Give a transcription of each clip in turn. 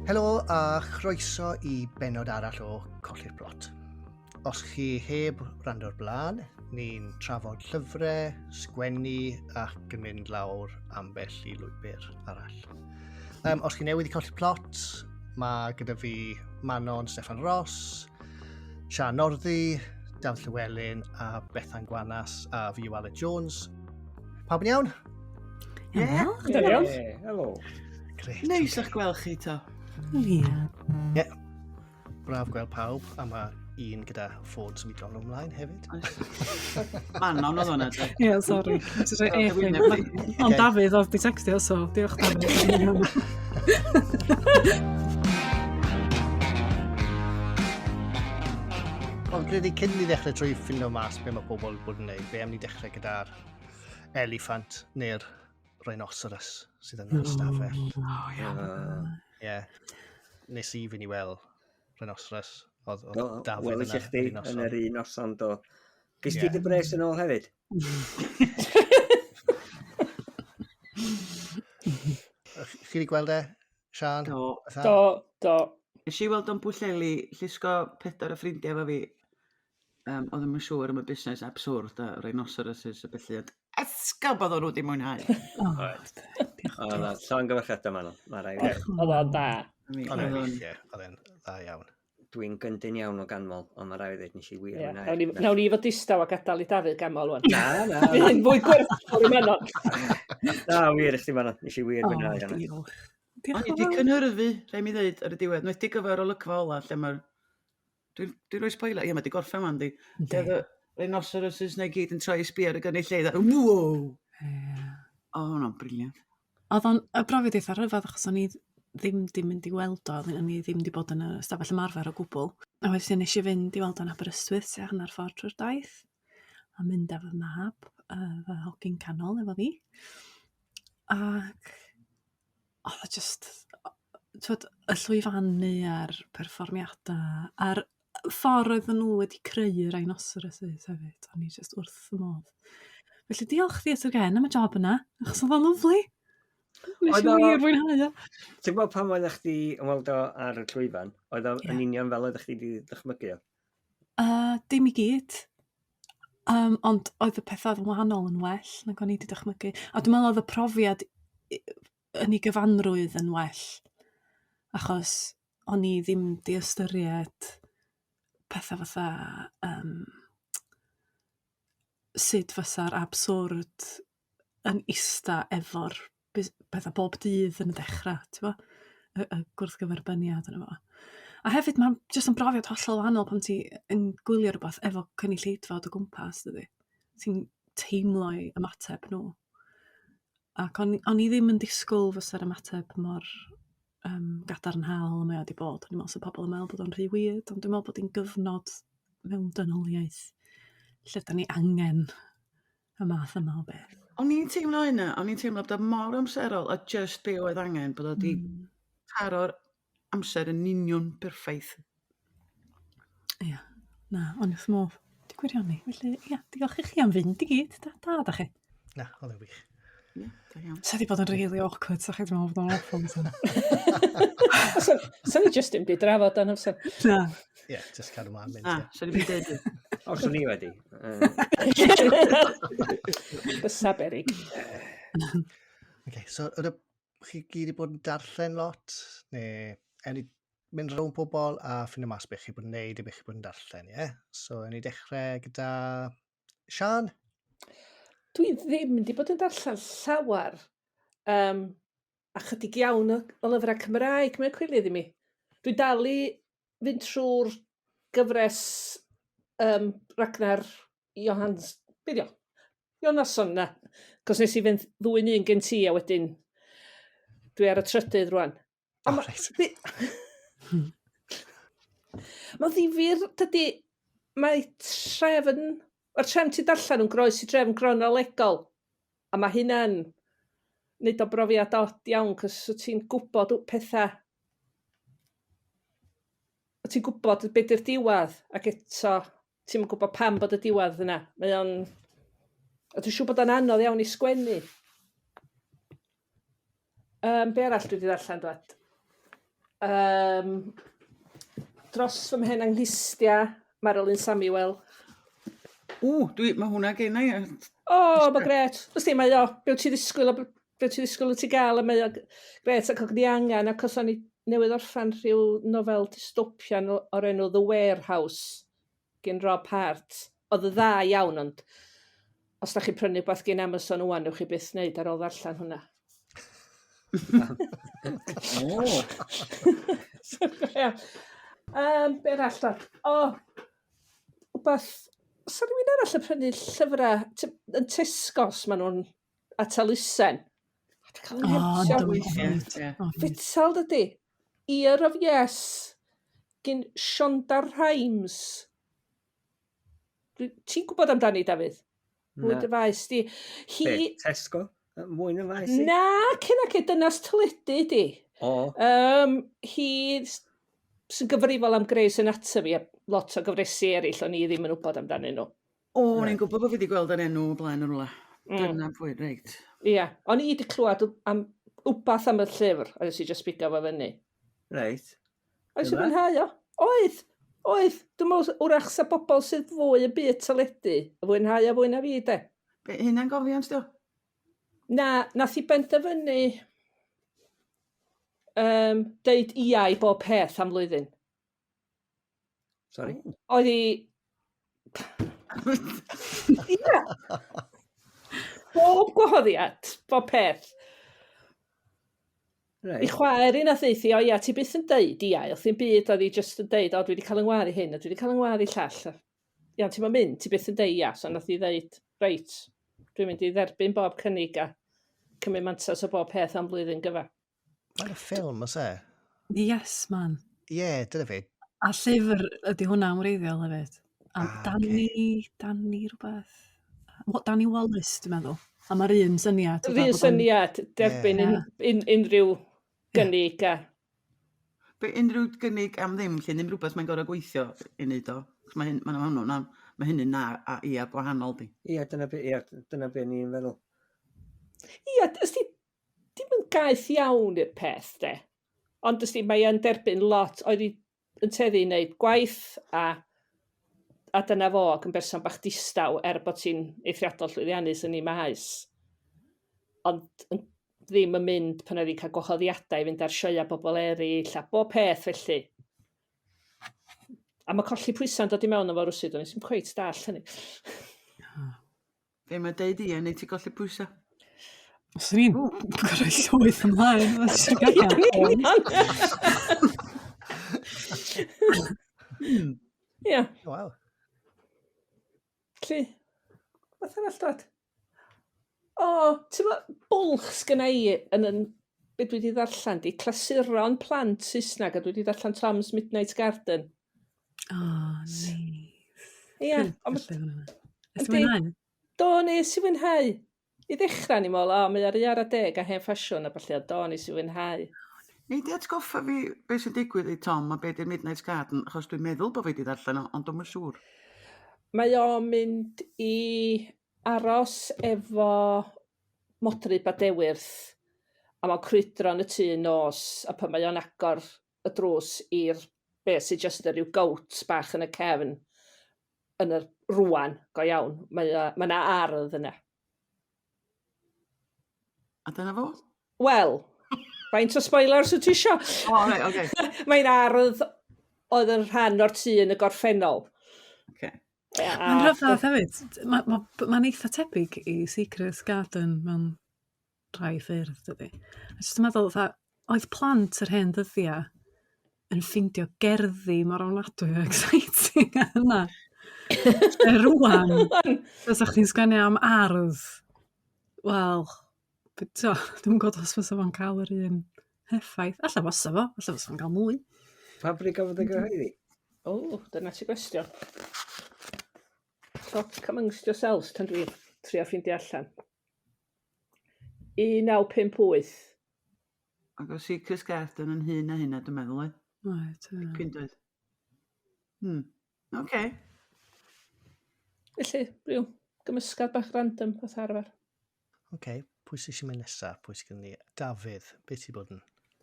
Helo a chroeso i bennod arall o Colli'r Plot. Os chi heb wrando o'r blaen, ni'n trafod llyfrau, sgwennu ac yn mynd lawr ambell i lwybr arall. Um, os chi newydd i Colli'r Plot, mae gyda fi Manon Steffan Ross, Sian Northy, Daf Llywelyn a Bethan Gwanas a fi yw Aled Jones. Pawb yn iawn? Ie. Yeah. Iawn. Yeah, helo. Grêt. Neis o'ch gweld chi to. Ie. Ie. Braf gweld pawb, a mae un gyda ffôn symudol ymlaen hefyd. Manon oedd hwnna, de. Ie, sori. Ti'n rhoi airplane. Ond Dafydd oedd di textio, so diolch Dafydd. Ond credu cyn ni ddechrau trwy ffindo mas be mae pobl bod yn neud, be am ni dechrau gyda'r eliffant neu'r rhinoceros sydd yn yr ystafell. O, ie. Ie. Nes i fynd i weld rhinoceros. Oedd Do, Dafydd welis yna i chdi yr un yn noson. yr un noson, do. Ges ti Ie. dy bres yn ôl hefyd? Chi wedi gweld e, Sian? Do. Bethan? Do, do. Nes i weld o'n Pwllheli, llusgo pedair o ffrindiau efo fi. Oedd ddim yn siŵr am y busnes absurd a rhinoceroses a felly, ond esgob oedd nhw wedi mwynhau. O, Oedd. diolch. O, na, llongyfarchiadau Manon, mae rhaid. Och, Oedd o'n da. Oedd e'n wych, ie. Oedd e'n dda iawn. Dwi'n gyndyn iawn o ganmol, ond mae rhaid i ddweud nes i wir Ie. mwynhau. Nawn ni, nawn ni fod distaw a gadael i Dafydd gamol wan. Na, na, Fydd hyn fwy gwerthfawr i Manon. na, wir i chdi Manon, nes i wir O, mwynhau hwnna. diolch. O'n Diolch i yn wedi fawr. cynhyrfu, rhaid mi ddeud, ar y diwedd. Nwedig efo'r olygfa ola, lle mae'r... Dwi'n dwi rhoi spoiler, ie, mae wedi gorffen wan, di. Lle oedd y rhinoceroses na i gyd yn troi sbio ar y gynulleidfa. Wow! Ie. O, hwnna'n brilliant. Oedd o'n y brofiad eitha rhyfedd achos o'n i ddim 'di mynd i weld o, o'n i ddim 'di bod yn y stafell ymarfer o gwbl. A wedyn nes i fynd i weld o'n Aberystwyth tua hanner ffordd trwy'r daith a mynd efo fy mab, fy hogyn canol efo fi. Ac oedd o jyst, t'wod, y llwyfannu a'r perfformiadau a'r ffordd oedden nhw wedi creu y rhinoceroses hefyd, o'n i jyst wrth fy modd. Felly diolch Theatr Gen am y job yna, achos oedd o'n lyfli. Nes Oedd i o- wir fwynhau o. Ti'n gwybod pan oeddech chdi yn weld o ar y llwyfan, oedd o yn Ie. union fel oeddech chdi wedi dychmygu o? Dim i gyd. Ond oedd y pethau oedd yn wahanol yn well nag o'n i wedi dychmygu. A dwi'n meddwl oedd y profiad yn ei gyfanrwydd yn well, achos o'n i ddim 'di ystyried pethau fatha sut fysa'r absurd yn ista efo'r pethau bob dydd yn y dechrau, t'bo'? Y gwrthgyferbyniad yna fo. A hefyd ma'n jyst yn brofiad hollol wahanol pan ti yn gwylio rwbath efo cynulleidfa o dy gwmpas dydi? Ti'n teimlo eu ymateb nhw. Ac o'n i ddim yn disgwyl fysa'r ymateb mor gadarnhaol mae o 'di bod. O'n i'n meddwl 'sa pobl yn meddwl bod o'n rhy weird, ond dwi'n meddwl bod hi'n gyfnod mewn dynoliaeth lle 'dan ni angen y math yma o beth. O'n i'n teimlo hynna, o'n i'n teimlo bod o mor amserol a just be oedd angen, bod o wedi taro'r amser yn union perffaith. Ia, na, o'n i wrth fy modd. 'Di gwirioni. Felly, ia, diolch i chi am fynd i gyd. Da, da, da chi. Na, oedd e'n wych. Ie, da iawn. Sa 'di bod yn really awkward, sa chi 'di meddwl bod o'n awful bysa? Sa ni just ddim 'di drafod o'n amser. Na. Ie, yeah, just cadw mlaen mynd. Na, ie. sa'n i'n deud. O, swn i wedi. Bysa berig. Okay, so ydych chi gyd wedi bod yn darllen lot? Neu ewn ni mynd rownd pobl a ffindo mas beth chi bod yn neud a beth chi bod yn darllen, ie? Yeah? So, ewn ni dechrau gyda Sian? Dwi ddim wedi bod yn darllen llawer. A chydig iawn o lyfrau Cymraeg mae'n cwilydd i mi. Dwi dal i fynd trwy'r gyfres Ragnar Johans... Be 'di o? Jonasson na. Cos nes i fynd ddwy'n un gen ti a wedyn dwi ar y trydydd rwan. O, A ma- reit. Mae'n ddifyr, dydy, mae trefn, mae'r trefn ti'n darllen yn groes i drefn gronolegol, a mae hynna'n neud o brofiad od iawn, cos wyt ti'n gwybod pethau, wyt ti'n gwybod be di'r diwedd, ac eto ti'm yn gwybod pam bod y diwedd yna. Mae o'n... A dwi'n siŵr bod o'n anodd iawn i sgwennu. Be arall dwi wedi ddarllen, dwed? Dros fy mhen anghlustia, Marilyn Samuel. Ww, dwi, mae hwnna gen i. O, mae gret. Ys di, mae o, be ti ddisgwyl, be ti ddisgwyl i ti gael, a mae o gret, ac o'n i angen, ac os o'n i newydd orffan rhyw nofel dystopian o'r enw The Warehouse gen Rob Hart. Oedd y dda iawn, ond os da chi'n prynu rhywbeth gen Amazon ŵan, newch chi byth wneud ar ôl ddarllen hwnna. O! So, ia. Be arall da? O, wbath... Oes 'na rywun arall yn prynu llyfrau yn Tesco's maen nhw'n at elusen? O, dwi'n cael 'y O, nhemtio. yndw, Weithiau, ie. Fetal dydy. Year of Yes gin Shonda Rhimes. Ti'n gwybod amdani, Dafydd? Mwy Na. dy faes di. Hi... Be, Tesco? Mwy na faes i? Na, cyn ac dynas teledu di. O. Hi sy'n gyfrifol am Grey's Anatomy a lot o gyfresi eraill o'n i ddim yn wybod amdanyn nhw. O, o'n i'n gwybod bod fi wedi gweld yr enw o blaen yn rhywle. Dyna pwy, reit. Ia, o'n i wedi clywed am wbath am y llyfr, a nes i just bigo fo fyny. Reit. Oes i'n Dyma. mwynhau o? Oedd, oedd. Dwi'n meddwl wrach sa bobl sydd fwy yn byd teledu, yn fwynhau o fwy na fi, de. Be, hynna'n gofiant, dio? Na, nath i benderfynu deud ia i bob peth am flwyddyn. Sorry. Oedd hi... Ia! Bob gwahoddiad, bob peth. Reit. I chwaer i nath ddeud hi, o ia, ti byth yn deud ia, wrth i'n byd, oedd hi jyst yn deud, o, dwi wedi cael yng ngwadd i hyn, a dwi wedi cael yng ngwadd i llall. Ia, ti'n mynd, ti byth yn deud ia, so nath hi ddeud, reit, dwi'n mynd i dderbyn bob cynnig a cymryd mantais o bob peth am blwyddyn gyfa. Mae'n y ffilm, oes e? Yes, man. Ie, yeah, dyna fe. A llyfr ydy hwnna yn wreiddiol hefyd. Am Danny, Danny rhywbeth. Danny Wallace, dwi'n meddwl. A mae'r un syniad. Yr un syniad, derbyn unrhyw gynnig a... Be, unrhyw gynnig am ddim, lle ddim rhywbeth mae'n gorau gweithio i wneud o. Mae hyn, mae hwnnw, na, mae hynny'n na a ia gwahanol di. Ie, dyna be, ia, dyna be ni'n feddwl. Ia, ys di, dim yn gaeth iawn i'r peth, de. Ond ys di, mae yn derbyn lot, oedd hi yn tueddu i wneud gwaith a dyna fo, ac yn berson bach distaw, er bod ti'n eithriadol llwyddiannus yn ei maes. Ond ddim yn mynd pan oedd hi'n cael gwahoddiadau i fynd ar sioeau bobl eraill a bob peth felly. A mae colli pwysau'n dod i mewn efo rwsut, o'n i ddim cweit dallt hynny. Be mae deud i, neu ti golli pwysau? Os ni'n gorau llwyth ymlaen. Yn union. Ia. Waw. Lly, beth arall dod? O, ti'n bo, bwlch sgynna i yn be dwi wedi ddarllen di, clasuron plant Saesneg, a dwi wedi darllen Tom's Midnight Garden. O, neis. Ia, ond Nes ti mwynhau? Do, nes i fwynhau. I ddechrau ni meddwl, o, mae ar i 10 a hen ffasiwn a ballu, ond do, nes i fwynhau. Nei di atgoffa fi beth sy'n digwydd i Tom a beth yw'r Midnight Garden, achos dwi'n meddwl bod fi wedi darllen o, ond dwi'm yn siŵr. Mae o'n mynd i aros efo modryb a dewyrth, a mae'n crwydro yn y tŷ nos, a pan mae o'n agor y drws i'r be sydd jyst yr ryw gowt bach yn y cefn, yn yr rwan, go iawn, mae yna ardd yna. A dyna fo? Wel, faint o spoilers wyt ti isio? O, reit, oce. Mae'n ardd oedd yn rhan o'r tŷ yn y gorffennol. Oce. Mae'n rhyfedd hefyd. Mae'n ma, ma eitha tebyg i Secret Garden mewn rhai ffyrdd, dydy. A jyst yn meddwl, fatha, oedd plant yr hen ddyddiau yn ffeindio gerddi mor ofnadwy o exciting a hynna. Lle rwan, fysa chdi'n sgwennu am ardd, wel, dwi'm yn gwybod os fysa fo'n cael yr un effaith. Alla fysa fo, alla fysa fo'n cael mwy. Pa bryd gafodd ei gyhoeddi? O, dyna ti gwestiwn. Talk amongst yourselves tan dwi'n trio ffeindio allan. 1958. Ac o Secret Garden yn hyn a hynna, dwi'n meddwl, e. Right, ie. Pyn dweud. Oce. Felly, rhyw gymysgad bach random fath arfer. Oce, okay, pwy sy'n eisiau mynd nesaf? Pwy sy'n gen ni? Dafydd, beth ti bod yn?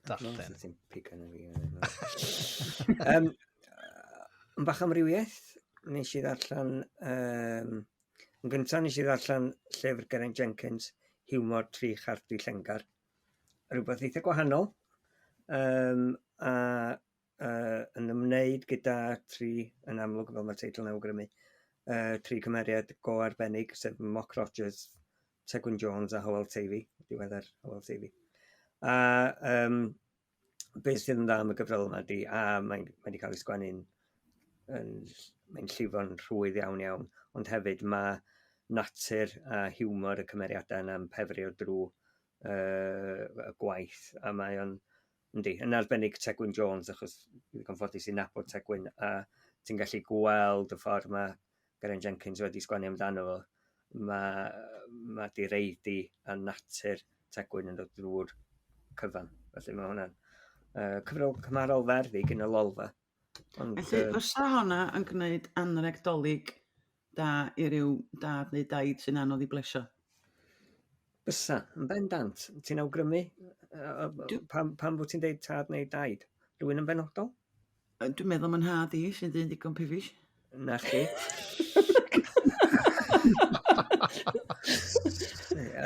darllen? Ti'n pigo na fi. um, yn bach amrywiaeth, nes i ddarllen... Um, yn gyntaf nes i ddarllen llyfr Geraint Jenkins, Hiwmor Tri Charddu Llengar. Rhywbeth eitha gwahanol. Um, a uh, yn ymwneud gyda tri, yn amlwg fel mae'r teitl yn awgrymu, uh, tri cymeriad go arbennig, sef Mock Rogers, Tegwyn Jones a Hywel Teifi, diweddar Hywel Teifi. A um, beth sydd yn dda am y gyfrol yma di, a mae'n mae wedi cael ei sgwennu'n yn, mae'n llifo'n rhwydd iawn iawn, ond hefyd mae natur a hiwmor y cymeriadau yna'n pefrio drwy uh, y gwaith, a mae o'n, yndi, yn arbennig Tegwyn Jones, achos dwi'n ddigon ffodus i nabod Tegwyn, a ti'n gallu gweld y ffordd mae Geraint Jenkins wedi sgwennu amdano fo. Mae, mae direidi a natur Tegwyn yn dod drwy'r cyfan. Felly mae hwnna'n uh, cyfrol cymharol fer gyn y lolfa. Ond, Felly, fysa honna yn gwneud anreg dolig da i ryw dad neu daid sy'n anodd i blesio? Bysa, yn bendant. Ti'n awgrymu? Pam, pam fod ti'n deud tad neu daid? Rhywun yn benodol? Dwi'n meddwl mae'n nhad i sy'n ddyn digon pifis. Na chi.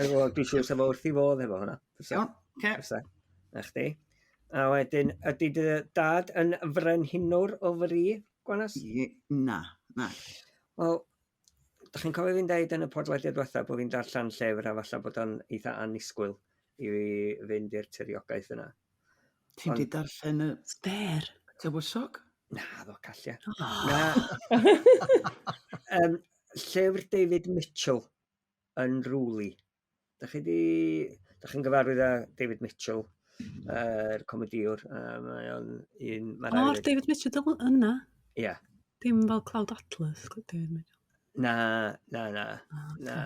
Wel, dwi'n siŵr sef wrth i fodd efo hwnna. Iawn, oce. Na chdi. A wedyn, ydy dy dad yn frenhinwr o fri, Gwanas? Na, na. Wel, da chi'n cofio fi'n deud yn y podlediad diwetha bod fi'n darllen llyfr a falle bod o'n eitha annisgwyl i fi fynd i'r tiriogaeth yna. Ti'n di darllen y... Sber. Tywysog? Na, ddo, callia. Oh. Na. um, llyfr David Mitchell yn Rwli. Da chi di... Da chi'n gyfarwydd â David Mitchell, yr uh, comedïwr. Uh, mae o'n un... O'r David Mitchell yna? Ie. Yeah. Dim fel Cloud Atlas, David Mitchell. Na, na, na. Oh, okay. Na.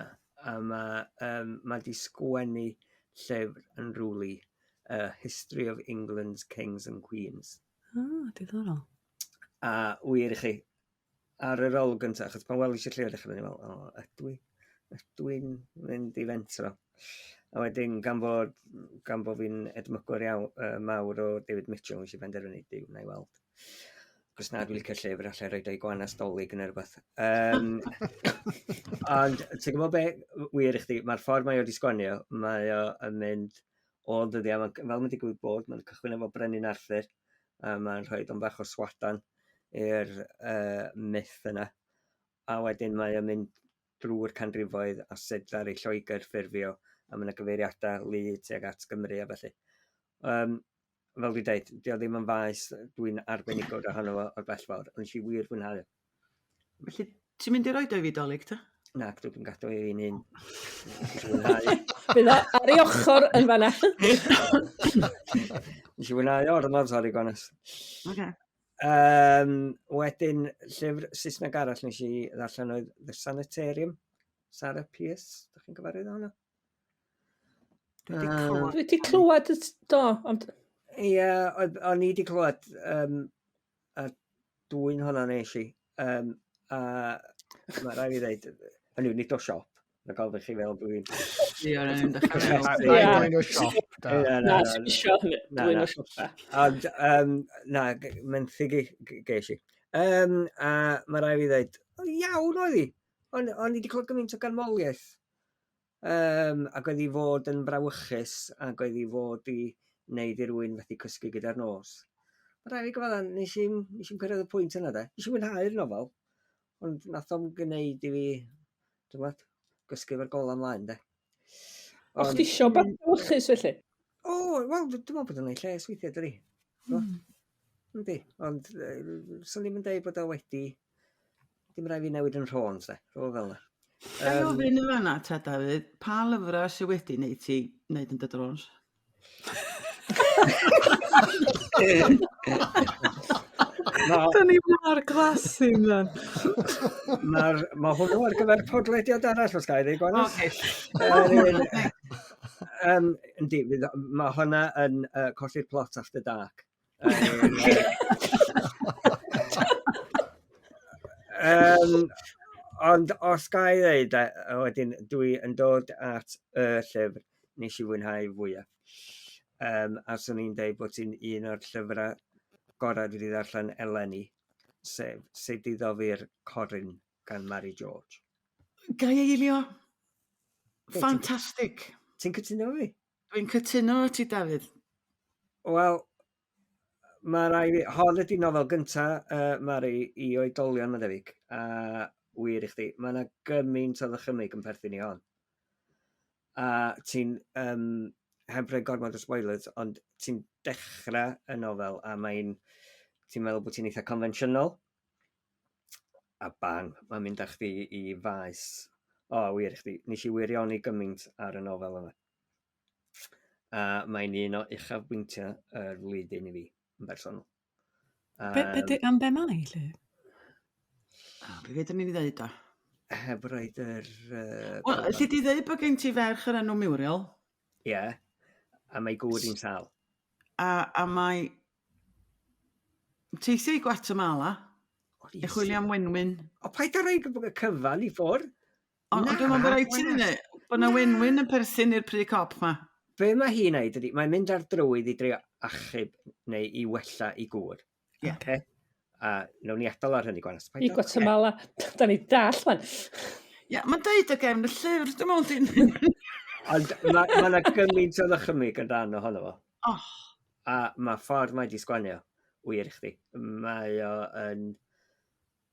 A mae um, ma di sgwennu llyfr yn rwli, uh, History of England's Kings and Queens. Ah, diddorol. A wir i chi, ar yr olwg gyntaf, achos pan welis i'r llyfr dechrau, o'n i'n meddwl, o, ydw i, ydw i'n mynd i fentro. A wedyn, gan bod, gan bod fi'n edmygwr iawn, uh, mawr o David Mitchell, nes i benderfynu, diw, na i weld. Cos na, dwi'n licio llyfr, allai roed o'i gwanas dolyg neu rhywbeth. Um, ond, ti'n gwybod be, wir i chdi, mae'r ffordd mae o wedi sgwennu o, mae o yn mynd o ddyddiau, ma, fel mae'n digwydd bod, mae'n cychwyn efo Brenin Arthur, a mae'n rhoi o'n bach o swadan i'r uh, myth yna. A wedyn mae o'n mynd drwy'r canrifoedd a sut ddaru Lloegr ffurfio, a mae yna gyfeiriadau lu tuag at Gymru a felly. Um, fel dwi'n dweud, di o ddim yn faes dwi'n arbenigwr ohono fo o'r bell ffordd, ond nes i wir fwynhau. Felly, ti'n mynd i roed o i fi dolyg, ta? Na, dwi'n gadw i fi'n hun. Bydd o ar ei ochr yn fanna. Nes i fwynhau o'r yma, sori, Gwanas. Okay. Um, wedyn, llyfr Saesneg arall nes i ddarllen oedd The Sanitarium, Sarah Pearse. Dych chi'n gyfarwydd â hwnna? Dwi wedi clywed. Dwi wedi clywed, do. Ond... Ie, o'n i wedi clywed um, a dwy'n hwnna nes i. Um, a mae rhaid i ddweud, hynny yw, nid o siop. Na gael chi fel dwi'n... Ie, o'n i'n dechrau. Dwy'n o siop. Na, na, isio hynny. Dwy'n o siop. Ond, na, menthyg i ges i. Um, a mae rhaid i ddweud, iawn oedd hi. O'n i wedi clywed gymaint o ganmoliaeth. Um, ac oedd hi fod yn brawychus ac oedd hi fod i wneud i rywun fethu cysgu gyda'r nos. Mae rhaid fi gyfadda, nes i'm, nes i'm cyrraedd y pwynt yna de. Nes i mwynhau'r nofel, ond nath o'm gwneud i fi, dwi'n gwybod, gysgu efo'r golau ymlaen de. O'ch ti isio bach brawychus felly? O, wel, dwi'n meddwl bod o'n ei lles weithiau, dydi? Mm. Yndi, ond swn i'm yn deud bod o wedi... Dim rhaid fi newid yn rhôns, de, rho fel yna. Ga i ofyn yn fanna ta Dafydd, pa lyfrau sydd wedi wneud ti wneud yn dy drons? Da ni mor glasu ymlaen. Mae'r, mae hwnnw ar gyfer podlediad arall, os ga i ddweud, Gwanas. Oce. Um, yndi, mae hwnna yn uh, colli'r plot after dark. Um, ond os ga i ddeud, wedyn dwi yn dod at y llyfr nes i fwynhau fwyaf. A swn i'n deud bod ti'n un o'r llyfrau gorau dwi wedi ddarllen eleni, sef Sut i Ddofi'r Corryn gan Mari George. Ga i eilio? Ffantastig. Ti'n cytuno efo fi? Dwi'n cytuno efo ti, Dafydd. Wel, mae rai fi... Hon ydy nofel gynta uh, Mari i oedolion, mae'n debyg. A wir i chdi, mae yna gymaint o ddychymyg yn perthyn i hon. A ti'n, um, heb rhoi gormod o spoilers, ond ti'n dechrau y nofel a mae'n, ti'n meddwl bod ti'n eitha confensiynol, a bang, mae'n mynd â chdi i faes. O, wir i chdi, nes i wirioni gymaint ar y nofel yma. A mae'n un o uchafbwyntiau y flwyddyn i fi, yn bersonol. Be, be, di, am be mae, lle? O, be fedrwn ni ddeud o? Heb roed yr... Wel, alli di ddeud bod gen ti ferch o'r enw Muriel? Ie, yeah, a mae gŵr i'n sâl. A mae teithio i Guatemala i chwilio am wenwyn. O, paid â rhoi y cyfan i ffwrdd. Ond dwi'n meddwl bod rhaid ti ddweud bod 'na wenwyn yn perthyn i'r pry cop 'ma. Be mae hi'n neud ydy, mae'n mynd ar drywydd i drio achub neu i wella i gŵr. Ie. Okay? A nawn ni adael ar hynny, Gwanas. I Guatemala. Da ni dall, man. Ie, mae'n deud o gefn y llyfr, dwi'n meddwl ti'n... Ond mae ma 'na gymaint o ddychymyg yn rhan ohono fo. Oh. A mae ffordd mae di sgwennu o, wir i chdi. Mae o yn...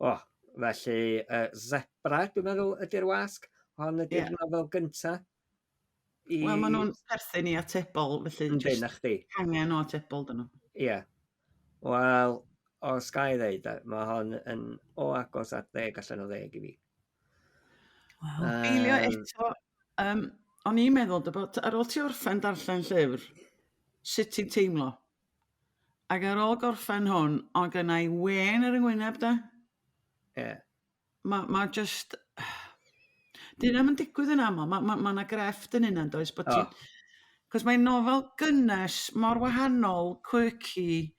O, felly uh, Zebra, dwi'n meddwl, ydy'r wasg. Hon ydy'r yeah. nofel gynta. I... Wel, maen nhw'n perthyn i atebol, felly Yndyn, na chdi. Angen o atebol, dyn nhw. Ie. Yeah. Wel, os ga i ddeud, mae hon yn o agos at ddeg allan o ddeg i fi. Wow. Eilio eto, o'n i'n meddwl dy bod, ar ôl ti orffen darllen llyfr, sut ti'n teimlo? Ac ar ôl gorffen hwn, oedd gynna i wên ar 'y ngwyneb de. Ie. Yeah. Mae ma just... Dyna ddim yn digwydd yn aml. Mae ma, ma 'na grefft yn hynna, does? Bod ti... Oh. Cos mae'n nofel gynnes, mor wahanol, quirky,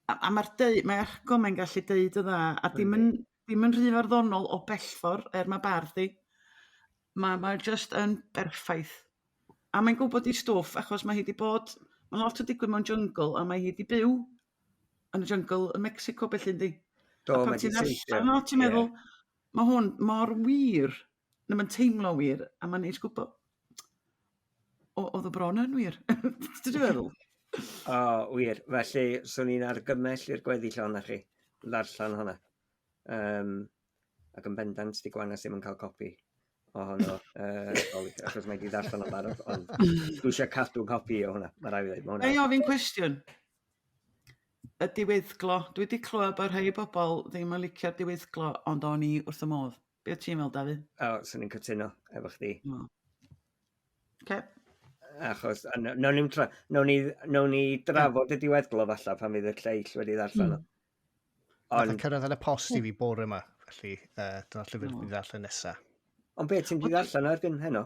a, a mae'r deud, mae Argo mae'n gallu deud y dda, a dim yn, dim yn rhy farddonol o bellfor, er mae bardd di. Mae, mae just yn berffaith. A mae'n gwybod ei stwff achos mae hi 'di bod... Mae lot o digwydd mewn jyngl a mae hi 'di byw yn y jyngl yn Mexico felly yndi? Do, a pan mae 'di ti'n teithio. darllen o ti'n meddwl mae hwn mor wir, neu mae'n teimlo wir, a mae'n neis gwybod oedd o bron yn wir. Ti'n feddwl? O, wir. Felly, swn i'n argymell i'r gweddill ohonoch chi ddarllen hwnna. Ac yn bendant, di Gwanas ddim yn cael copi ohono, achos mae di ddarllen o'n barod, ond dwi eisiau cadw copi o hwnna, mae rhaid i ddweud. Ma' hwnna... Ga i ofyn cwestiwn? Y diweddglo, dwi wedi clywed bod rhai bobl ddim yn licio'r diweddglo, ond o'n i wrth y modd. Be o ti'n fel, Dafydd? O, swn i'n cytuno efo chdi. O. Okay. Achos, nawn ni'm tra-, nawn ni drafod y diweddglo falle pan fydd y lleill wedi ddarllen o. Nath o cyrraedd yn y post i fi bore yma, felly dyna'r llyfr dwi'n ddarllen nesa. Ond be, ti'n di ddarllen o erbyn heno?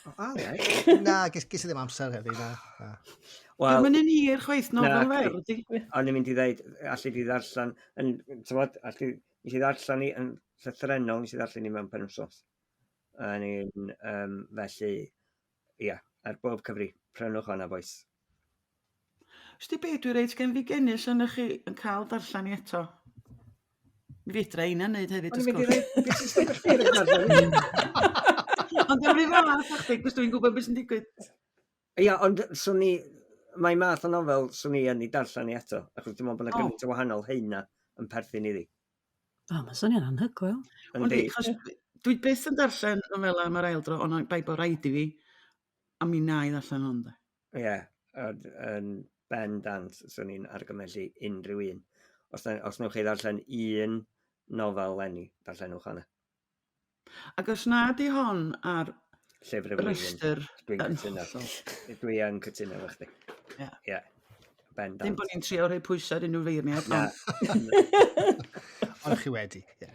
O, a, ie. Na, ges i ddim amser heddi, na. na. Wel, Mae'n un hir chwaith, nofel fer, ydi? O'n i'n mynd i ddeud, allu di ddarllen, yn, t'mod, allu, nes i ddarllen i yn llythrennol, nes i ddarllen i mewn penwythnos. O'n i'n, felly, ia, ar bob cyfri, prynwch hwnna, boys. Wsti be, dwi reit genfigennus arnoch chi yn cael darllen i eto. Mi fedra i hynna wneud hefyd, O'n i'n wrth mynd i gwrs. ddeud, beth sy'n stopio chdi rhag darllen? Ond dim rhy fath â chdi, cos dwi'n gwybod beth sy'n digwydd. Ia, ond swn i, mae math o nofel swn i yn ei darllen i eto, achos dwi'n meddwl bod yna gymaint o wahanol heina yn perthyn iddi. O, mae'n swnio'n anhygoel. Yndi, Yndi. achos dwi byth yn darllen nofela am yr ail dro, ond bai bod rhaid i fi, a mi na i ddarllen hwn, de. Ie, ond yn bendant, swn i'n argymell i unrhyw un. Os, na, os newch chi ddarllen un nofel leni, darllenwch hwnna. Ac os na di hon ar Llyfr y flwyddyn. restr Dwi'n yn cytuno. hollol. Dwi yn cytuno efo chdi. Ie. Ie. Bendant. Dim bod ni'n trio rhoi pwysau ar unrhyw feirniad, Na. ond Ond chi wedi, ie.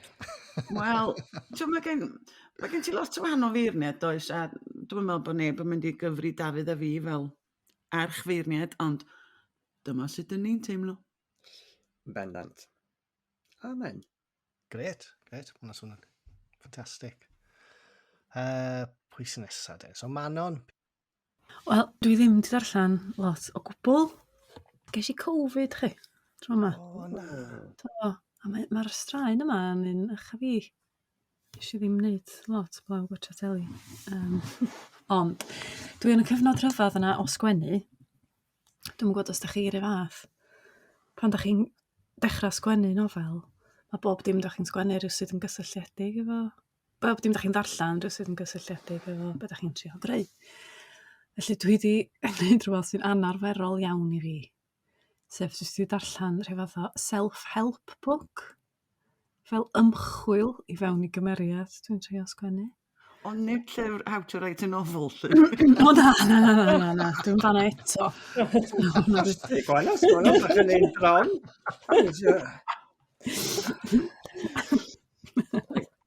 Wel, t'mo' mae gen ti lot o wahanol feirniad, does, a dwi'n meddwl bod neb yn mynd i gyfri Dafydd a fi fel archfeirniad, ond dyma sut dyn ni'n teimlo. Bendant. Amen. Gret, gret. Mae hwnna'n swnio'n ffantastig. Pwy sy'n nesaf de? So Manon? Wel, dwi ddim wedi darllen lot o gwbl. Ges i Covid, chi, tro yma. O, na. Do, a mae'r mae straen yma yn un ucha fi. Nes i ddim wneud lot blaw gwatcha teli. Ond dwi yn y cyfnod rhyfedd yna o sgwennu. Dwi'm yn gwybod os dach chi 'r un fath. Pan dach chi'n dechrau sgwennu nofel, mae bob dim dach chi'n sgwennu rywsut yn gysylltiedig efo bob dim dach chi'n ddarllen rywsut yn gysylltiedig efo be dach chi'n trio greu. Felly dwi 'di gwneud rhywbeth sy'n anarferol iawn i fi, sef jyst i darllen rhyw fath o self-help book, fel ymchwil i fewn i gymeriad dwi'n trio sgwennu. Ond nid llyfr How to Write a Novel, lly. O na, na, na, na, na, na, dwi'n fanna eto. Gwanos, gwanos, bach yn ein dron.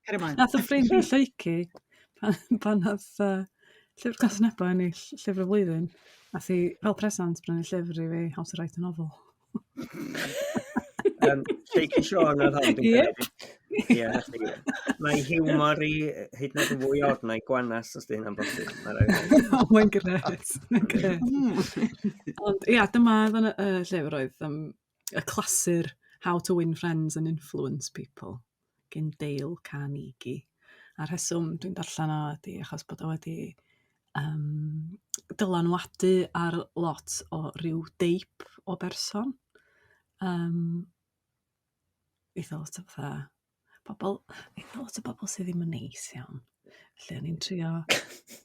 Carry ymlaen. Nath y ffrind fi lleucu pan, pan nath Llyfr Glas Nebo ennill Llyfr y Flwyddyn, nath hi fel presant brynu llyfr i fi, How to Write a Novel. Lleucu Siôn oedd hon, dwi'n Iep. credu. Ie, nath hi. Mae hiwmor i hyd yn oed yn fwy od na'i gwanas, os di hynna'n bosib. Ma' raid fi ddweud. O, mae'n grêt, mae'n grêt. Ond ia, dyma oedd yn y llyfr oedd y clasur How to Win Friends and Influence People gen Dale Carnegie. A'r rheswm dwi'n darllen o ydy achos bod o wedi dylanwadu ar lot o ryw deip o berson. Eitha lot o fatha bobl, eitha lot o bobl sydd ddim yn neis iawn. Felly o'n i'n trio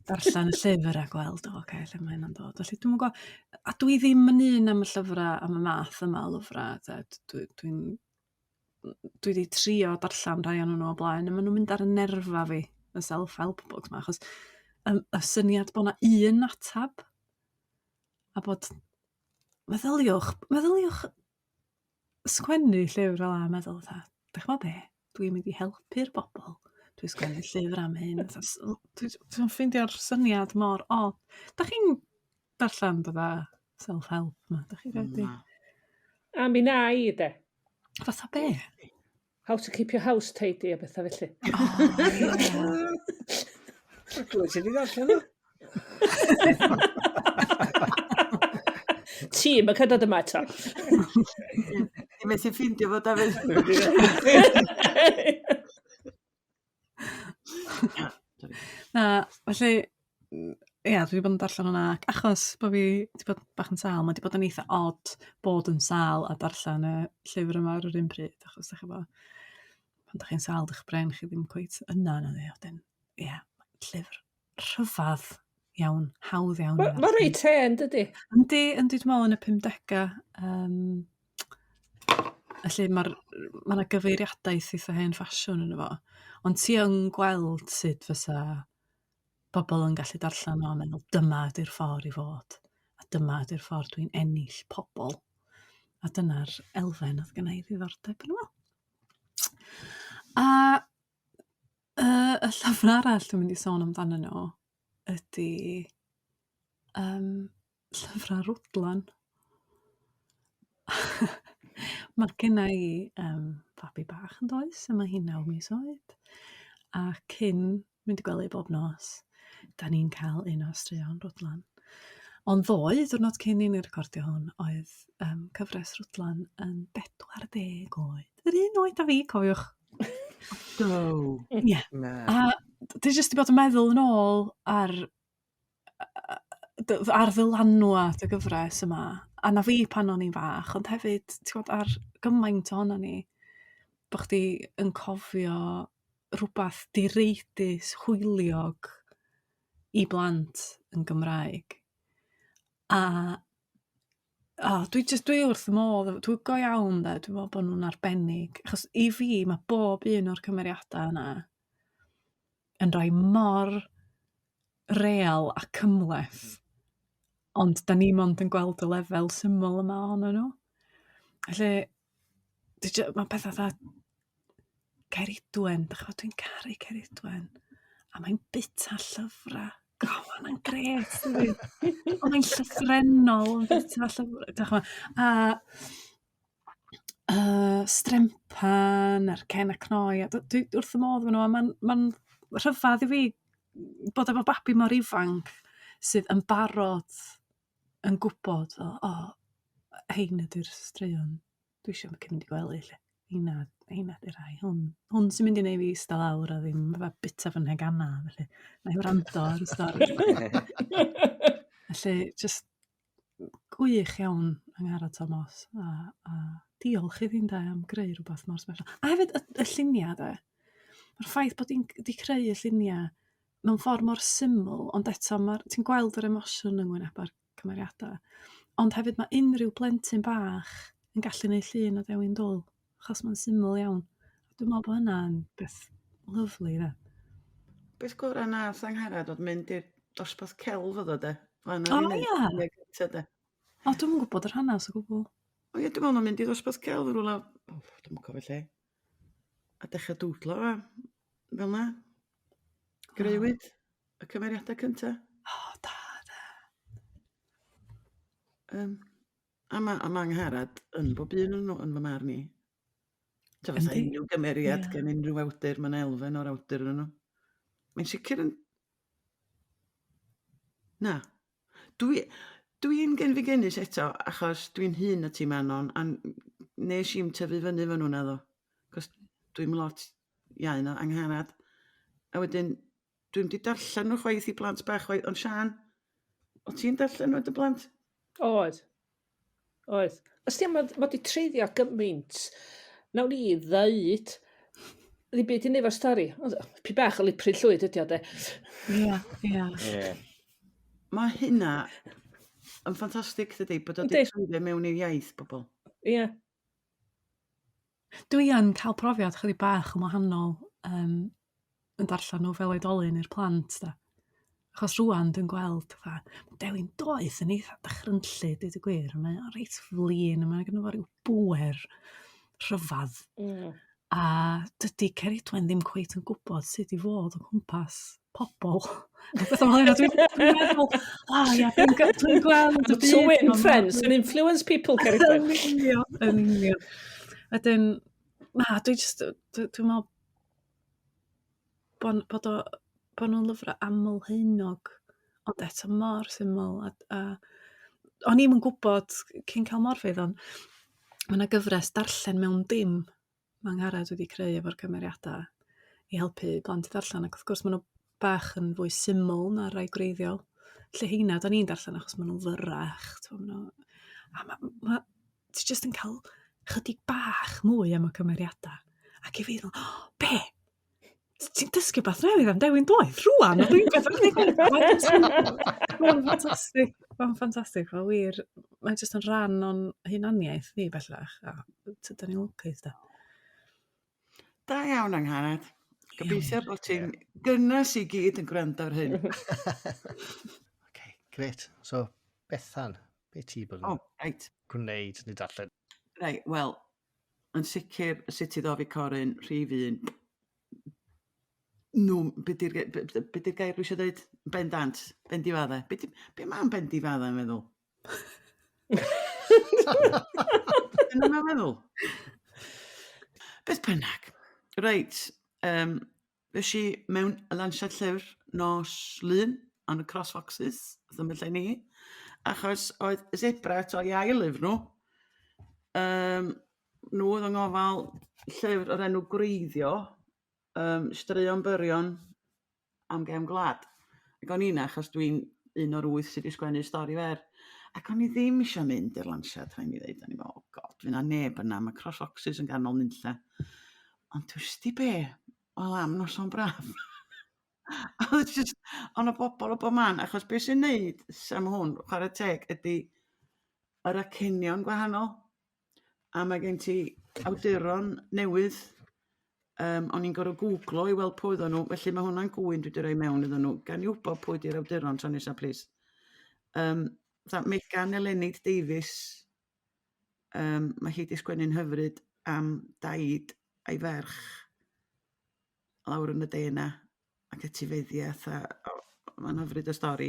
darllen y llyfr a gweld, o, oce, lle mae hynna'n dod. Felly dwi'm yn gwybod, a dwi ddim yn un am y llyfrau, am y math yma o lyfrau. De. Dwi 'di trio darllen rhai ohonyn nhw o blaen, a maen nhw'n mynd ar y nerfa fi, y self-help books 'ma, achos y syniad bod 'na un atab, a bod... Meddyliwch, meddyliwch sgwennu llyfr fel 'na a meddwl fatha, dach ch'mod be, dwi'n mynd i helpu'r bobl, dwi'n sgwennu llyfr am hyn. Fatha dwi'n ffeindio'r syniad mor od. Dach chi'n darllen fatha self-help 'ma? Dach chi rioed 'di? Na. A mi na i, de. Fatha be? How to keep your house tidy a bethau felly. O, ie. Glwyd ti wedi darllen o? Ti, mae'n cael dod yma eto. Ti'n methu ffindio fo, Dafydd? Na, felly, ia, dwi 'di bod yn darllen hwnna, ac achos bo' fi 'di bod bach yn sâl, mae 'di bod yn eitha od bod yn sâl a darllen y llyfr yma ar yr un pryd, achos dach ch'bo', pan dach chi'n sâl, dych brain chi ddim cweit yna nadi, a wedyn, ia, llyfr rhyfadd iawn, hawdd iawn i Mae ma ddarllen. reit hen, dydy? Yndi, yndi, dwi'n meddwl yn y 50au. Felly ma' 'na gyfeiriadaeth eitha hen ffasiwn yno fo. Ond ti yn gweld sut fysa bobl yn gallu darllen o a meddwl dyma ydy'r ffordd i fod, a dyma ydy'r ffordd dwi'n ennill pobl. A dyna'r elfen oedd gynna i ddiddordeb yno fo. A y llyfr arall dwi'n mynd i sôn amdanyn nhw ydy Llyfrau Rwdlan. Mae genna i fabi bach yn does, a mae hi'n 9 mis oed. A cyn mynd i gwely bob nos, da ni'n cael un o straeon Rwdlan. Ond ddoe, diwrnod cyn i ni recordio hwn, oedd cyfres Rwdlan yn 40 oed. Yr un oed â fi, cofiwch. Do. Ie. Na. A dwi jyst 'di bod yn meddwl yn ôl ar ar ddylanwad y gyfres yma, a na fi pan o'n i'n fach, ond hefyd, ti'n gwbod, ar gymaint ohonon ni, bo' chdi yn cofio rhywbeth direidus, hwyliog i blant yn Gymraeg. A o, dwi jyst, dwi wrth fy modd, dwi go iawn de, dwi'n meddwl bod nhw'n arbennig, achos i fi mae bob un o'r cymeriadau yna yn rhai mor real a cymhleth, ond da ni mond yn gweld y lefel syml yma ohonyn nhw. Felly, mae pethau fatha Ceridwen, dach ch'mod, dwi'n caru Ceridwen, a mae'n bita llyfrau. God, ma' hwnna'n grêt, dydi? Ond mae'n llythrennol yn bita llyfrau, dach ch'mod, a Strempan a'r Cen a Cnoi, a dwi wrth fy modd efo nhw, a mae'n rhyfedd i fi bod efo babi mor ifanc sydd yn barod yn gwybod fel, o, hein ydy'r straeon dwi isio cyn mynd i gwely 'lly. Heina heina 'di'r rhai. Hwn hwn sy'n mynd i neud fi ista lawr a ddim fatha bita fy nhegannau felly. Wna i wrando ar y stori. Felly jyst gwych iawn Angharad Tomos a a diolch iddi ynde am greu rhywbeth mor sbesial. A hefyd y y llunia' 'de. Ma'r ffaith bod 'i'n 'di creu y llunia' mewn ffordd mor syml ond eto ma'r ti'n gweld yr emosiwn yng ngwyneb a'r cymeriadau. Ond hefyd mae unrhyw blentyn bach yn gallu neud llun o Dewin Dwl achos mae'n syml iawn. Dwi'n meddwl bod hynna'n beth lyfli 'de. Beth gorau nath Angharad oedd mynd i'r dosbarth celf oedd o de. Fan O ia? De. O dwi'm yn gwybod yr hanes o gwbl. O ie, dwi'n meddwl nhw'n mynd i ddosbarth celf yn rhywle, o, dwi'm yn cofio lle. A dechrau dwdlo a fel 'na. Greuwyd y cymeriadau cynta. O da de. Um, a mae a ma Angharad yn bob un yn nhw yn fy marn i. Ta fatha Yndi. unrhyw gymeriad Ie. gen unrhyw awdur, mae'n elfen o'r awdur yn nhw. Mae'n sicr yn... Na. Dwi, dwi'n genfigennus eto, achos dwi'n hŷn na ti Manon, a nes i'm tyfu fyny efo nhw naddo. Cos dwi'm lot iau na Angharad. A wedyn, dwi'm 'di darllen nhw chwaith i blant bach chwaith, ond Siân, o ti'n darllen nhw i dy blant? Oedd. Oedd. Os ti mae ma 'di treiddio gymaint, nawn ni ddeud, ddim byd i wneud efo'r stori, ond py bach o liprin llwyd ydi o de. Ia, ia. Ie. Mae hynna yn ffantastig, dydy, bod o 'di Yndi. treiddio mewn i'r iaith bobl. Ie. Dwi yn cael profiad chydig bach yn wahanol yym yn darllen nhw fel oedolyn i'r plant 'de. Achos rŵan dwi'n gweld fatha ma' Dewin Doeth yn eitha dychrynllyd deud y gwir, mae o reit flin a mae gynno fo ryw bŵer rhyfadd. A dydy Ceridwen ddim cweit yn gwybod sut i fod o gwmpas pobl. A petha fel yna dwi'n dwi meddwl, o ia, dwi'n dwi gweld y byd. To win friends and influence people, Ceridwen. Yn union, yn union. Wedyn, na, dwi jyst, dwi'n dwi meddwl bod, bod, o, bod nhw'n lyfrau aml haenog, ond eto mor syml. A, a o'n i'm yn gwybod cyn cael Morfydd, ond mae yna gyfres darllen mewn dim mae Angharad wedi creu efo'r cymeriadau i helpu blant i ddarllen, ac wrth gwrs maen nhw bach yn fwy syml na'r rhai gwreiddiol. Lle heina da ni'n darllen achos maen nhw'n fyrrach, t'mo' ma' nhw... A ma' ma' ti jyst yn cael chydig bach mwy am y cymeriadau. Ac i fi, fel, oh, be? Ti'n dysgu beth newydd am Dewin Doeth rŵan? A dwi'n Mae'n ffantastig, mae'n ffantastig, mae'n wir. Mae'n jyst yn rhan o'n hunaniaeth ni bellach, a tydan ni'n lwcus da. Da iawn Angharad. Gobeithio bod ti'n gynnes i gyd yn gwrando ar hyn. OK, grêt. So, Bethan, be ti bod yn oh, right. gwneud neu darllen? Reit, wel, yn sicr, sut i ddofi Corin, rhif un. Nhw, be di'r be, be di'r gair dwi eisiau dweud? Bendant, bendifadde. Be, di, be mae'n bendifadde yn meddwl? Dyna mae'n meddwl. Beth bynnag. Reit, um, Fues i mewn lansiad llyfr nos Lun on y Cross Foxes, wrth ymyl lle ni, achos oedd Zebra eto i ail lyfr nhw. Um, nhw oedd yng ngofal llyfr o'r enw Gwreiddio, um, straeon byrion am gefn gwlad. Ac o'n i 'na achos dwi'n un o'r wyth sydd wedi sgwennu stori fer. Ac o'n i ddim eisiau mynd i'r lansiad, rhaid mi ddeud. O'n i'n meddwl, oh god, fydd 'na neb yna, mae Cross Foxes yn ganol nunlla. Ond dwsti be, wel am noson braf. A oedd just, ond y bobl o bob man, achos beth sy'n neud am hwn, chwarae teg, ydy yr acenion gwahanol. A mae gen ti awduron newydd. Um, o'n i'n gorfod googlo i weld pwy oedden nhw, felly mae hwnna'n gŵyn dwi wedi rhoi mewn iddyn nhw. Gan i wybod pwy di'r awduron tro nesaf, plis. Um, fatha Megan Elenid Davies, um, mae hi wedi sgwennu'n hyfryd am daid a'i ferch lawr yn y de yna ac etifeddiaeth a o, mae'n hyfryd y stori.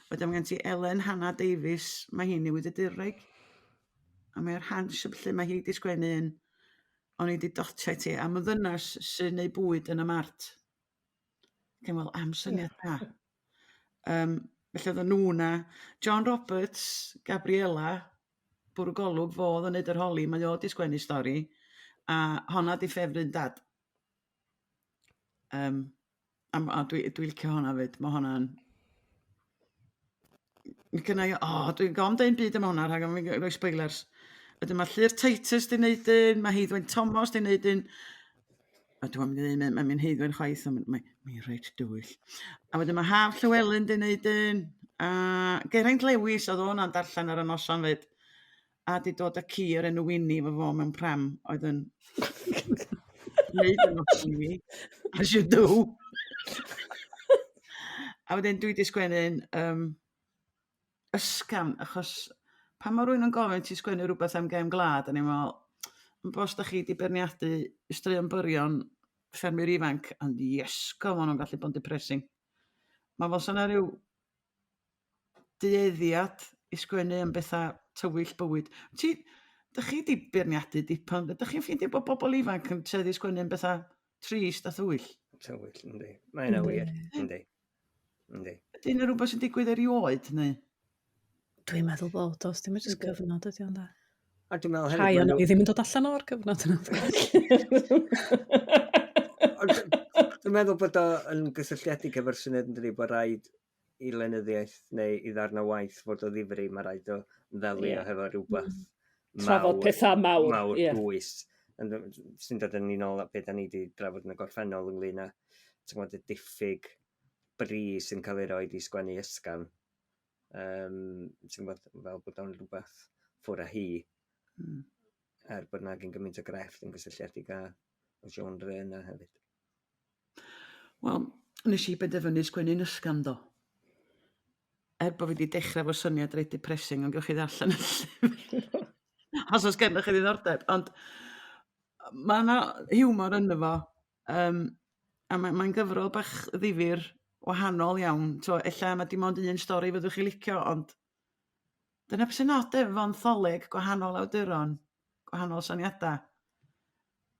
Wedyn mae gen ti Elen Hannah Davies, mae hi'n newyddiadurwraig a mae'r hans y lle mae hi wedi sgwennu un o'n i wedi dotio i ti am y ddynas sy'n neud bwyd yn y mart. Ac yn wel, am syniad da. Um, Felly oedden nhw 'na. John Roberts, Gabriela, Bwrw Golwg, fo oedd yn neud yr holi, mae o 'di sgwennu stori, a honna 'di ffefryn Dad. Yym a m- a dwi dwi licio honna 'fyd, ma' honna'n... Mi gynna i, o, dwi'n gofn deud byd am honna rhag ofn fi roi spoilers. Wedyn ma' Llŷr Titus 'di neud un, ma' Heiddwen Thomas 'di neud un, a dwi'm yn mynd i ddeud Heiddwen chwaith ond mae mae reit dywyll. A wedyn ma' Haf Llewelyn 'di neud un, a Geraint Lewis oedd o 'na'n darllen ar y noson 'fyd, a 'di dod â ci o'r enw Winnie efo fo mewn pram oedd yn neud y noson i fi, as you do. A wedyn dwi 'di sgwennu'n yym ysgafn achos pan ma' rywun yn gofyn ti sgwennu rwbath am gefn gwlad o'n i'n me'wl yn bos 'dach chi 'di beirniadu straeon byrion ffermwyr ifanc ond iesgob ma' nhw'n gallu bod yn depressing. Ma' fel 'sa 'na ryw dueddiad i sgwennu am betha tywyll bywyd. Ti... Dych chi 'di beirniadu dipyn, ydych chi'n ffeindio bod bobl ifanc yn tueddu sgwennu am betha trist a thywyll? Tywyll, yndi. Mae hynna wir, yndi. Yndi. Ydy hynna rhywbeth sy'n digwydd erioed, neu? Dwi'n meddwl bod, os dim jyst gyfnod ydy o'n da. A dwi'n meddwl hefyd... Rhai o'n i ddim yn dod allan o'r gyfnod yna. Dwi'n meddwl bod o yn gysylltiedig efo'r syniad yn dydi bod rhaid i lenyddiaeth neu i ddarn o waith fod o ddifri, mae rhaid o ddelio hefo rhywbeth Trafod mawr, pethau mawr. Mawr dwys. Sy'n dod yn unol â beth da ni wedi drafod yn y gorffennol ynglyn â ti'n gwybod, y diffyg bri sy'n cael ei roed i sgwennu ysgafn. Ti'n gwybod, fel bod o'n rhywbeth ffwr â hi. Er bod 'na gyn gymaint o grefft yn gysylltiedig â y genre yna hefyd. Wel, nes i benderfynu sgwennu'n ysgafn do. Er bo' fi 'di dechra efo syniad reit depressing ond gewch chi ddarllen y llyfr os oes gennych chi ddiddordeb ond ma' 'na hiwmor ynddo fo yym a ma' mae'n gyfrol bach ddifyr wahanol iawn t'mo' ella ma' dim ond un stori fyddwch chi licio ond dyna be' sy'n od efo antholeg gwahanol awduron gwahanol syniada.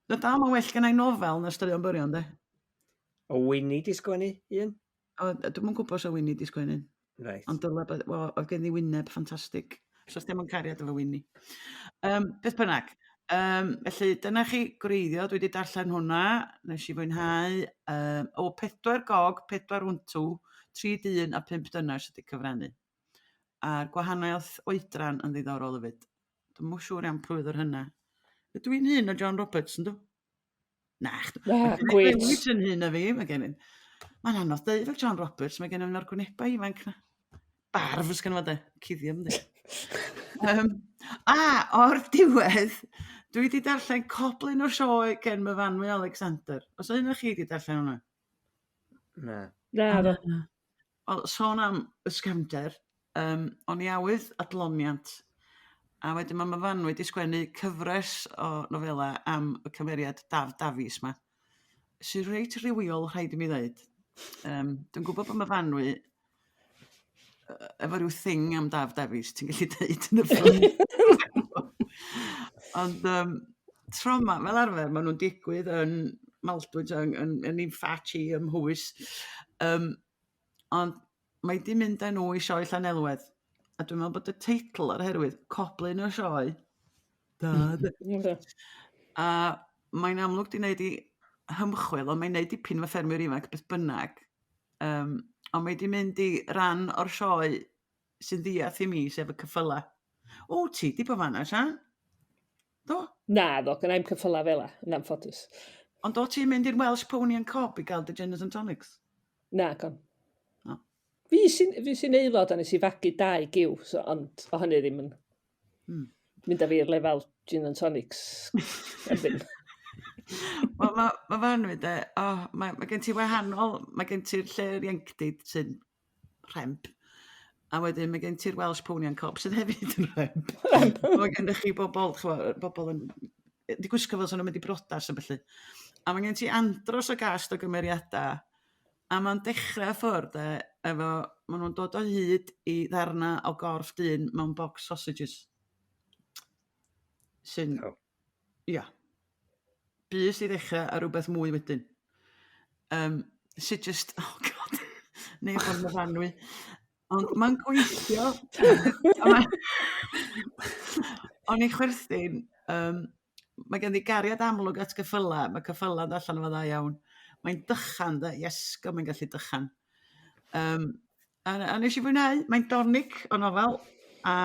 Ma' dal yn well gennai nofel na straeon byrion 'de? O Winnie 'di sgwennu un? O dwi'm yn gwybod os o Winnie 'di sgwennu un. Reit. Ond dyle bod wel oedd gen i wyneb ffantastig. So os dim ond cariad efo Winnie. Beth bynnag. Felly dyna chi gwreiddio, dwi 'di darllen hwnna, nes i fwynhau o pedwar gog, pedwar hwntw, tri dyn a pump dynes wedi cyfrannu. A'r gwahaniaeth oedran yn ddiddorol hefyd. Dwi'm yn siŵr iawn pwy oedd yr hynna. Ydw i'n hŷn na John Roberts yndw? Na, Na, gwyt. Lewis yn hŷn na fi, mae gen i... Mae'n anodd deud efo John Roberts, mae gen i un o'r gwynebau ifanc na. Barf os gynno fo de, cuddio yndi. A, o'r diwedd, dwi wedi darllen Coblyn o Sioe gen Myfanwy Alexander. Os un o chi wedi darllen hwnna? Na. Na, do. Wel, sôn am ysgafnder, o'n i awydd adloniant, a wedyn ma' Myfanwy 'di sgwennu cyfres o nofela am y cymeriad Daf Davies 'ma, sy'n reit rywiol rhaid i mi ddeud. Dwi'n gwybod bod Myfanwy efo ryw thing am Daf Davies, ti'n gallu deud yn y ffilm. Ond tro 'ma, fel arfer, maen nhw'n digwydd yn Maldwyn yn ein ffatch i ym Mhowys. Ond mae 'di mynd â nhw i Sioe Llanelwedd, a dwi'n meddwl bod y teitl o'r herwydd, Coblyn o Sioe, Dad. A mae'n amlwg 'di wneud ei hymchwil, ond mae'n wneud dipyn efo ffermwyr ifanc beth bynnag. Ond mae 'di mynd i ran o'r sioe sy'n ddiarth i mi, sef y ceffylau. O, ti 'di bod fan'na, Sian? Do? Na, ddo, gynna i'm ceffylau fel 'a, yn anffodus. Ond o ti'n mynd i'r Welsh Pony and Cob i gael dy gin and tonics? Na, con. O. Fi sy'n fi sy aelod a nes i fagu dau giw, so, ond o hynny ddim yn mynd â fi i'r lefel gin and tonics erbyn. Wel, mae ma Fanwy de, oh, mae, ma gen ti wahanol, mae gen ti'r lle ieuenctid sy'n rhemp, a wedyn mae gen ti'r Welsh Pony and Cob sydd hefyd yn rhemp. Mae gennych chi bobl, ch'mo', bobl yn 'di gwisgo fel 'sa nhw'n mynd i briodas a ballu. A mae gen ti andros o gast o gymeriadau, a mae'n dechrau ffwrdd de, efo, maen nhw'n dod o hyd i ddarnau o gorff dyn mewn box sausages. Sy'n, ia, bys i ddechrau a rhywbeth mwy wedyn. Sydd just, oh god, neu bod Myfanwy. Ond mae'n gweithio. A ma- O'n i'n chwerthin, yym, mae ganddi gariad amlwg at geffylau, mae ceffylau'n dod allan yn dda iawn. Mae'n dychan de, iesgob mae'n gallu dychan. Yym, a a nes i fwynhau, mae'n donic o nofel, a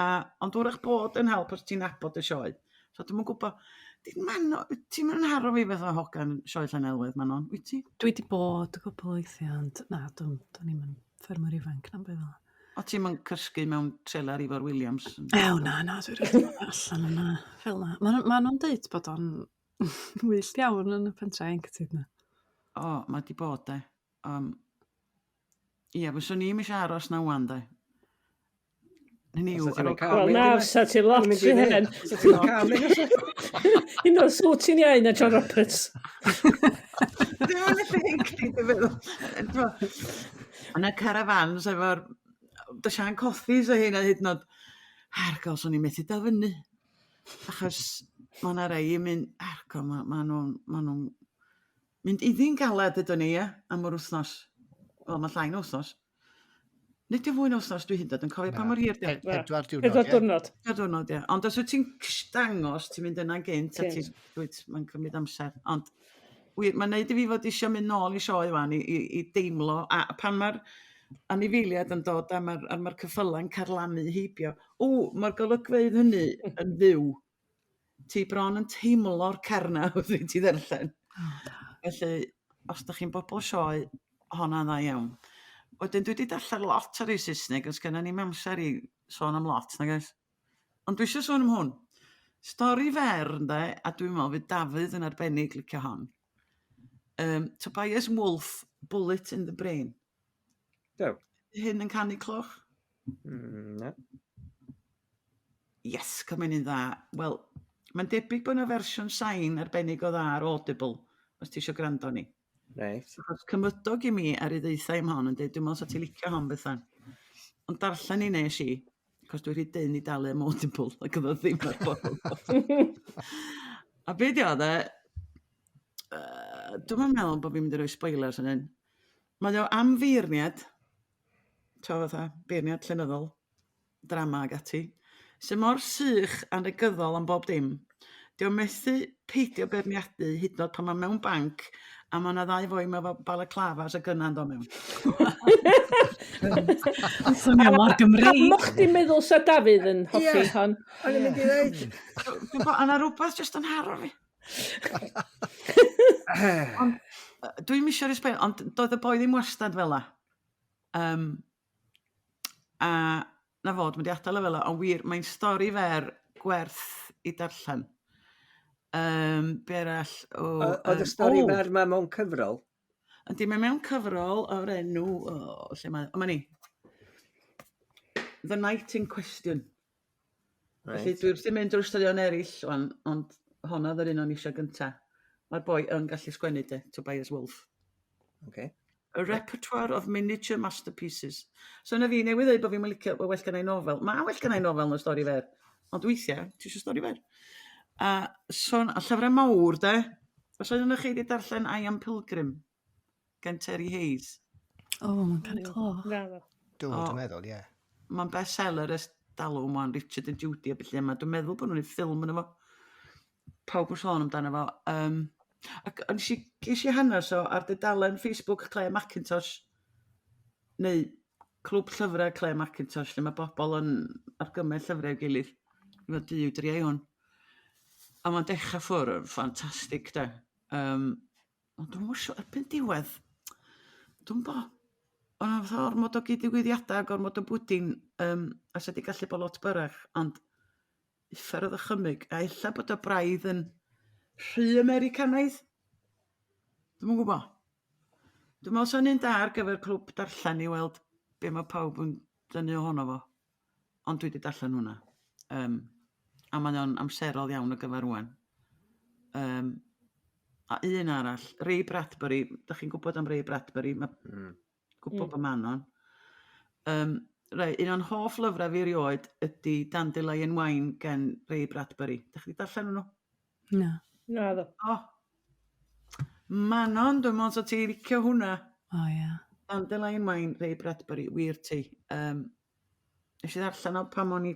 ond wrach bod yn help os ti'n nabod y sioe. So dwi'm yn gwybod, di Manon, ti'm yn haro fi fatha hogan sioe Llanelwedd, Manon, wyt ti? Dwi 'di bod cwpl o weithiau ond na dwi'm do'n i'm yn ffermwr ifanc na'm byd fel 'a. O ti'm yn cysgu mewn trelar Ifor Williams? Ew na na dwi rioed 'di bod allan yna fel 'na. Ma' nhw ma' nhw'n deud bod o'n wyllt iawn yn y pentre ieuenctid 'na. O ma' 'di bod 'de. Yym ia fyswn i'm isio aros 'na ŵan 'de. Hynny yw ar ôl... Wel na fysa ti lot rhy hen. Sa ti'n cael mynd os Hyd yn oed os wyt ti'n iau na John Roberts. Ddim yn gallu hincdi dwi'n feddwl. Yna carafans efo'r dy Sian Cothis a heina hyd yn oed. Argol, swn i'n methu dal fyny. Achos ma' 'na rei yn mynd argol ma' ma' nhw'n ma' nhw'n Mynd iddi'n galed ydyn ni ia, am yr wythnos. Wel mae llai na wythnos. Nid yw'n fwy na wythnos dwi hyd yn oed yn cofio pa mor hir 'di o. Pedwar diwrnod. Pedwar diwrnod. Pedwar diwrnod ia. Ond os wyt ti'n dangos ti'n mynd yna'n gynt a ti'n dwyt mae'n cymryd amser. Ond wir mae'n neud i fi fod eisiau mynd nôl i sioe wan i, i, i deimlo a pan mae'r anifeiliaid yn dod a mae'r a mae'r ceffylau'n carlamu heibio. O, mae'r golygfeydd hynny yn fyw. Ti bron yn teimlo'r carna wrth i ti ddarllen. Oh, da. Felly, os da chi'n bobl sioe, honna'n dda iawn. Wedyn dwi wedi darllen lot ar ei Saesneg, os gennym ni'm amser i sôn am lot, nag oes? Ond dwi eisiau sôn am hwn. Stori fer, ynde, a dwi'n meddwl fydd Dafydd yn arbennig licio hon. Um, Tobias Wolff, Bullet in the Brain. Do. Hyn yn canu cloch? Na. Yes, cymryd un dda. Wel, mae'n debyg bod yna fersiwn sain arbennig o dda ar Audible, os ti eisiau gwrando ni. Reit. Achos cymydog i mi ar ei ddeutha i'm hon yn dweud, dwi'n meddwl sa ti'n licio hon Bethan. Ond darllen i nes i, achos dwi rhy dynn i dalu am Audible, ac oedd o ddim ar bobl. A be di o dde, uh, dwi'm yn meddwl bod fi'n mynd i roi spoilers yn hyn. Mae o am feirniad, t'o' fatha beirniad llenyddol, drama ag ati, sy mor sych a negyddol am bob dim. 'Di o methu peidio beirniadu hyd yn o'd pan ma' mewn banc a ma' 'na ddau foi 'ma efo balaclavas a gynna'n do' mewn. Yn swnio mor Gymreig. Pam bo' chdi'n meddwl sa Dafydd yn hoffi Ie. hon? O'n i'n mynd i ddeud. Dwi'm bo' o' 'na rwbath jyst yn haro fi. Ond dwi'm isio rhoi sbe- ond doedd y boi ddim wastad fel 'a. Yym a 'na fo, dwi mynd i adael o fel 'a, ond wir mae'n stori fer gwerth i darllen. Yym be arall? O Oedd y yym stori o! fer 'ma mewn cyfrol? Yndi, mae mewn cyfrol o'r enw, o, lle mae o? O, 'ma ni. The Night in Question. Reit. Felly dwi wrthi'n mynd drwy'r straeon eraill wan, ond honna oedd yr un o'n i eisiau gynta. Mae'r boi yn gallu sgwennu de, Tobias Wolff. Okay. A repertoire of miniature masterpieces. So yna fi newydd dweud bod fi'n licio, well gen i nofel. Mae well gen i nofel na stori fer. Ond weithiau, ti eisiau stori fer. A sôn, a llyfrau mawr de. Os oes yna chi wedi darllen I Am Pilgrim gan Terry Hayes? O, oh, mae'n canu cloch. Na, na. Do, O. dwi'n meddwl, ie. Mae'n bestseller ers dalwm wan, Richard and Judy a felly yma. Dwi'n meddwl bod nhw'n gwneud ffilm yna fo. Pawb yn sôn amdano fo. Um, ac nes i, ges i hanes o ar dudalen Facebook Claire McIntosh, neu Clwb Llyfrau Claire McIntosh, lle mae bobl yn argymell llyfrau i'w gilydd. Dwi'n meddwl, duw, driai hwn. A mae'n dechrau ffwrdd yn ffantastig, de. Um, Ond dwi'm yn siŵr, erbyn diwedd, dwi'm bo. Oedd 'na fatha ormod o gyd-ddigwyddiadau ac ormod o bwdin, yym, a 'sa 'di gallu bod lot byrrach, ond uffar o ddychymyg, a ella bod o braidd yn rhy Americanaidd? Dwi'm yn gwybod. Dwi'n meddwl 'sa'n un da ar gyfer clwb darllen i weld be mae pawb yn dynnu ohono fo. Ond dwi 'di darllen hwnna. Yym a mae o'n amserol iawn ar gyfer rŵan. Yym a un arall, Ray Bradbury. Dach chi'n gwybod am Ray Bradbury? Mae gwybod bod Manon. Yym reit, un o'n hoff lyfrau fi erioed ydy Dandelion Wine gan Ray Bradbury. Dach chi 'di darllen hwnnw? Na. Naddo. O! Manon, dwi'n meddwl 'sa ti'n licio hwnna. O ia. Dandelion Wine, Ray Bradbury, wir ti. Um, Nes i ddarllen o pan o'n i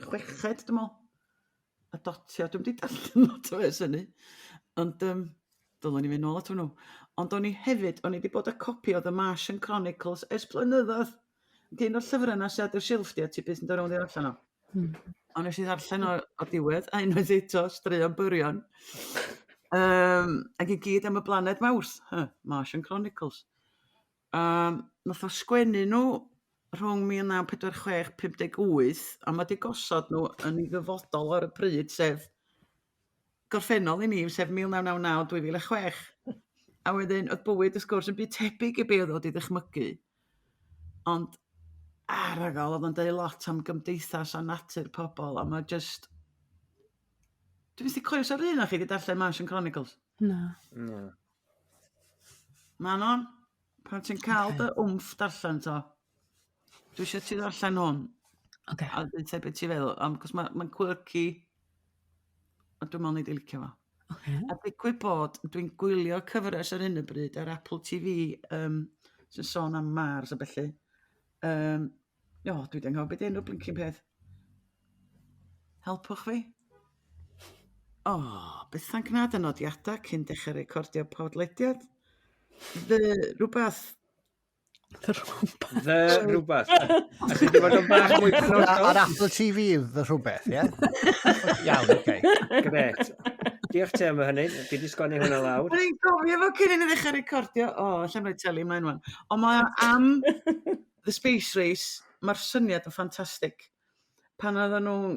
chweched, dwi'n meddwl. A dotio, dwi'm 'di darllen lot o ers hynny. Ond yym dylwn i fynd nôl at hwnnw. Ond o'n i hefyd, o'n i 'di bod â copi o The Martian Chronicles ers blynyddoedd. Ac un o'r llyfrau 'na sy ar dy silff di a ti byth yn dod rownd i ddarllen o. Ond nes i ddarllen o o'r diwedd, a unwaith eto, straeon byrion. Ac i gyd am y blaned Mawrth, huh, Martian Chronicles. A nath o sgwennu nhw rhwng 1946 58 a ma' 'di gosod nhw yn 'i ddyfodol ar y pryd sef gorffennol i ni sef 1999 2006. A wedyn o'dd bywyd wrth gwrs yn byd tebyg i be' o'dd o 'di ddychmygu. Ond aragol o'dd o'n deud lot am gymdeithas a natur pobol a ma' jyst Dwi methu coelio 'sa 'r un o chi 'di darllen Martian Chronicles. Na. Na. Manon, pan ti'n cael dy wmff darllen to, dwi eisiau ti ddarllen hwn. Okay. A dweud beth ti'n feddwl, am, cos mae'n ma quirky, a dwi'n meddwl nei di licio fo. Okay. A digwydd bod, dwi'n gwylio cyfres ar hyn o bryd ar Apple TV um, sy'n sôn am Mars a felly. Um, o, dwi wedi anghofio beth enw'r blincin peth. Helpwch fi. O, oh, Bethan gnad y nodiadau cyn dechrau recordio podlediad. The rhywbeth. The rhywbeth. The rhywbeth. A ti wedi bod yn bach mwy penodol? Ar Apple TV, the rhywbeth, ie? Iawn, oce. Gret. Diolch ti am hynny. Dwi wedi sgwennu hwnna lawr. O'n i'n gofio fo cyn i ni ddechrau recordio. O, oh, allan rhoi teli ymlaen wan. Ond mae o am The Space Race. Mae'r syniad yn ffantastig. Pan oedden nhw'n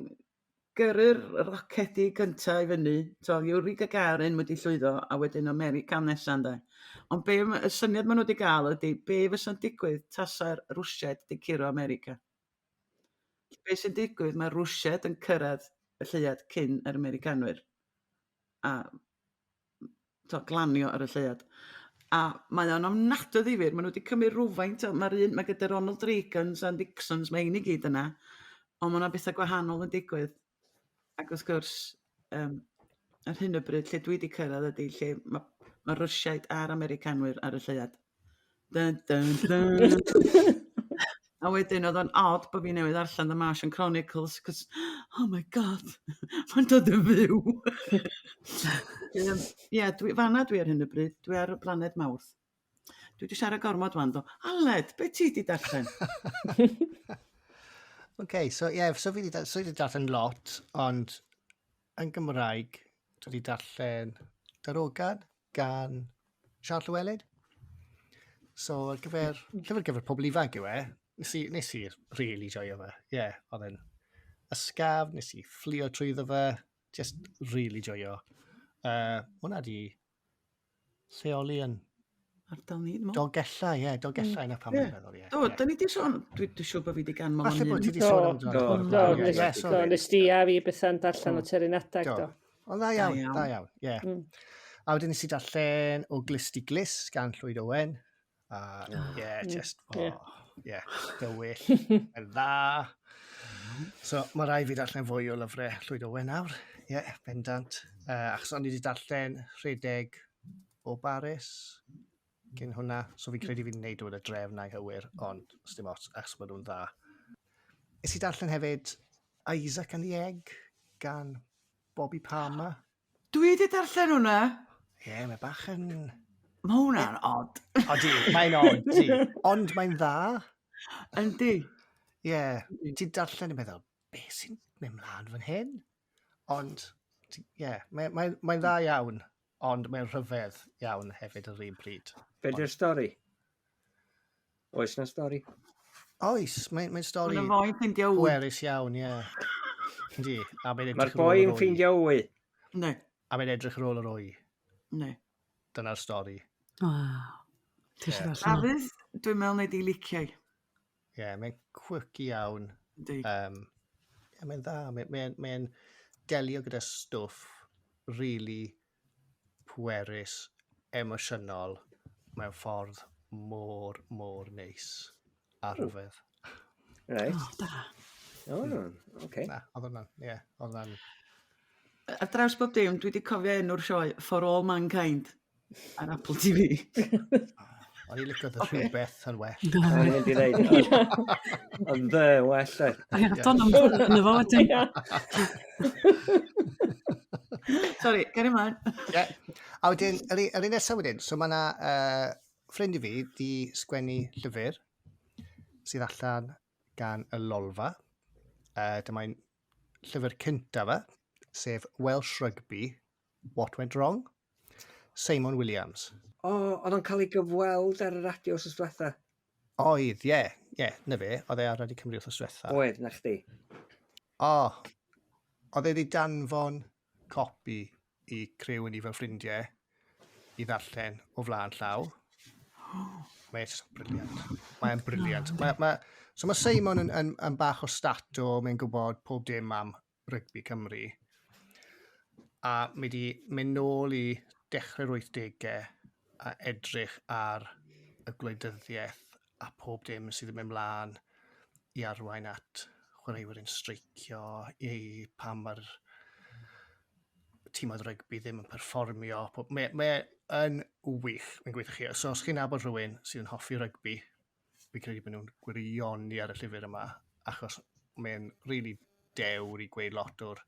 gyrru'r rocedi gynta i fyny, so Yuri Gagarin wedi llwyddo a wedyn America nesa ynde. Ond be ma- y syniad maen nhw wedi gael ydy be fysa'n digwydd tasa'r Rwsiaid 'di curo America. Be sy'n digwydd, mae'r Rwsiaid yn cyrraedd y lleuad cyn yr Americanwyr. A t'o' glanio ar y lleuad. A mae o'n ofnadwy o ddifyr. Maen nhw wedi cymryd rhywfaint o... Mae'r un... Mae gyda Ronald Reagans a Nixons, mae hein i gyd yna. Ond mae 'na bethau gwahanol yn digwydd. Ac wrth gwrs, um, ar hyn o bryd, lle dwi wedi cyrraedd ydy lle mae, mae Rwsiaid a'r Americanwyr ar y lleuad. Dun, dun, dun. A wedyn oedd o'n odd bod fi newydd ddarllen The Martian Chronicles, cos, oh my god, mae'n dod yn fyw. Ie, yeah, dwi, fanna dwi ar hyn o bryd, dwi ar y blaned Mawrth. Dwi wedi siarad gormod wan, do. Aled, be ti di darllen? OK, so ie, yeah, so fi wedi so fi darllen lot, ond yn Gymraeg, dwi wedi darllen Darogan gan Sian Llywelyn. So ar gyfer, llyfr gyfer pobl ifanc yw e. Nes i, nes i really joio fe. Ie, yeah, oedd e'n ysgafn, nes i fflio trwyddo fe. Just really joio. Hwnna di lleoli yn Ardal ni, dwi'n meddwl. Dolgellau, ie, yeah, Dolgellau, mm. na pam yeah. meddwl, ie. Do, da ni di sôn, dwi, dwi siŵr bod fi di ganmol Falle bod ti di sôn amdano. Do, do, nes, do, nes di a fi Bethan darllen o Terin Adag, do. O, dda iawn, da iawn, ie. Yeah. A wedyn nes i darllen o Glust i Glust gan Llwyd Owen. A, oh, yeah, just, oh, yeah, dywyll, yn dda. So, mae rai fi darllen fwy o lyfrau Llwyd Owen nawr. Ie, yeah, bendant. Achos o'n i wedi darllen Rhedeg o Baris cyn hwnna. So fi'n credu fi'n neud o yn y drefn anghywir, ond os dim ots, achos maen nhw'n dda. Nes i darllen hefyd Isaac and the Egg gan Bobby Palmer. Dwi wedi darllen hwnna. Ie, yeah, mae bach yn... Mae hwnna'n odd. Odi, mae'n odd, di. Ond mae'n dda. Yndi. Ie, yeah, ti'n darllen yn meddwl, be sy'n mynd mlaen fan hyn? Ond, ie, yeah, mae'n mae, mae dda iawn, ond mae'n rhyfedd iawn hefyd yr un pryd. Be di'r stori? Oes na stori? Oes, mae'n mae stori Mae'n foi'n ffeindio wy. pwerus iawn, ie. Yeah. Yndi, a mae'n Mae'r edrych ar ôl boi yr yn wy. ffeindio wy. Ne, A mae'n edrych ar ôl yr wy. ne. Dyna'r stori. Waw. Ti eisiau darllen o? Dafydd, dwi'n meddwl nei di licio i. Ie, yeah, mae'n quirky iawn. Yndi. Um, yeah, mae'n dda. Mae'n mae, mae delio gyda stwff really pwerus, emosiynol, mewn ffordd mor, mor neis a rhyfedd. Right. O, da. O, oce. Na, oedd hwnna'n, ie, oedd hwnna'n... Ar draws bob dim, dwi wedi cofio enw'r sioe For All Mankind ar Apple TV. O'n i'n licio the rhywbeth yn well. O'n i'n mynd i ddeud, oedd the yn well. Oedd. Ie, don am the yn efo wedyn. Sorry, carry ymlaen. Ie. A wedyn, yr un nesaf wedyn, so mae yna uh, ffrind i fi di sgwennu llyfr sydd allan gan y Lolfa. Dyma'n llyfr cyntaf fe, sef Welsh Rugby, What Went Wrong? Simon Williams. O, oh, oedd o'n cael ei gyfweld ar y radio wrth diwetha. Oedd, ie, yeah, ie, yeah, na fe, oedd e ar Radio Cymru wrth diwetha. Oedd, na chdi. O, oedd e wedi danfon copi i criw yn i fel ffrindiau i ddarllen o flaen llaw. Mae'n just brilliant. Mae'n brilliant. Mae, mae, so mae Simon yn, yn, yn bach o stato, mae'n gwybod pob dim am rygbi Cymru. A mi wedi mynd nôl i dechrau'r 80au a edrych ar y gwleidyddiaeth a pob dim sydd yn mynd mlaen i arwain at chwaraewyr yn streicio, i pam mae'r tîmoedd rygbi ddim yn perfformio. Mae, mae yn wych, mae'n gweithio chi. So os chi'n nabod rhywun sydd yn hoffi rygbi, fi'n credu bod nhw'n gwirioni ar y llyfr yma, achos mae'n really dewr i gweud lot o'r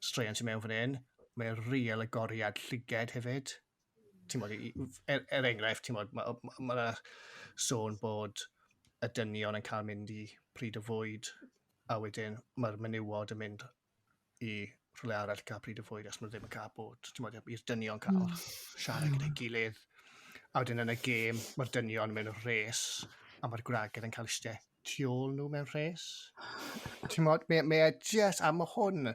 straeon sy'n mewn fan hyn. Mae'n real agoriad llyged hefyd. Ti'n bod, er, er enghraifft, ti'n bod, mae ma, ma 'na sôn bod y dynion yn cael mynd i pryd o fwyd, a wedyn mae'r menywod yn mynd i rhywle arall cael pryd o fwyd os maen nhw ddim yn cael bod, ti'n bod, i'r dynion cael siarad gyda'i gilydd. A wedyn yn y gêm, mae'r dynion mewn rhes, a mae'r gwragedd yn cael eistedd tu ôl nhw mewn rhes. Ti'n bod, mae, mae e just, a mae hwn,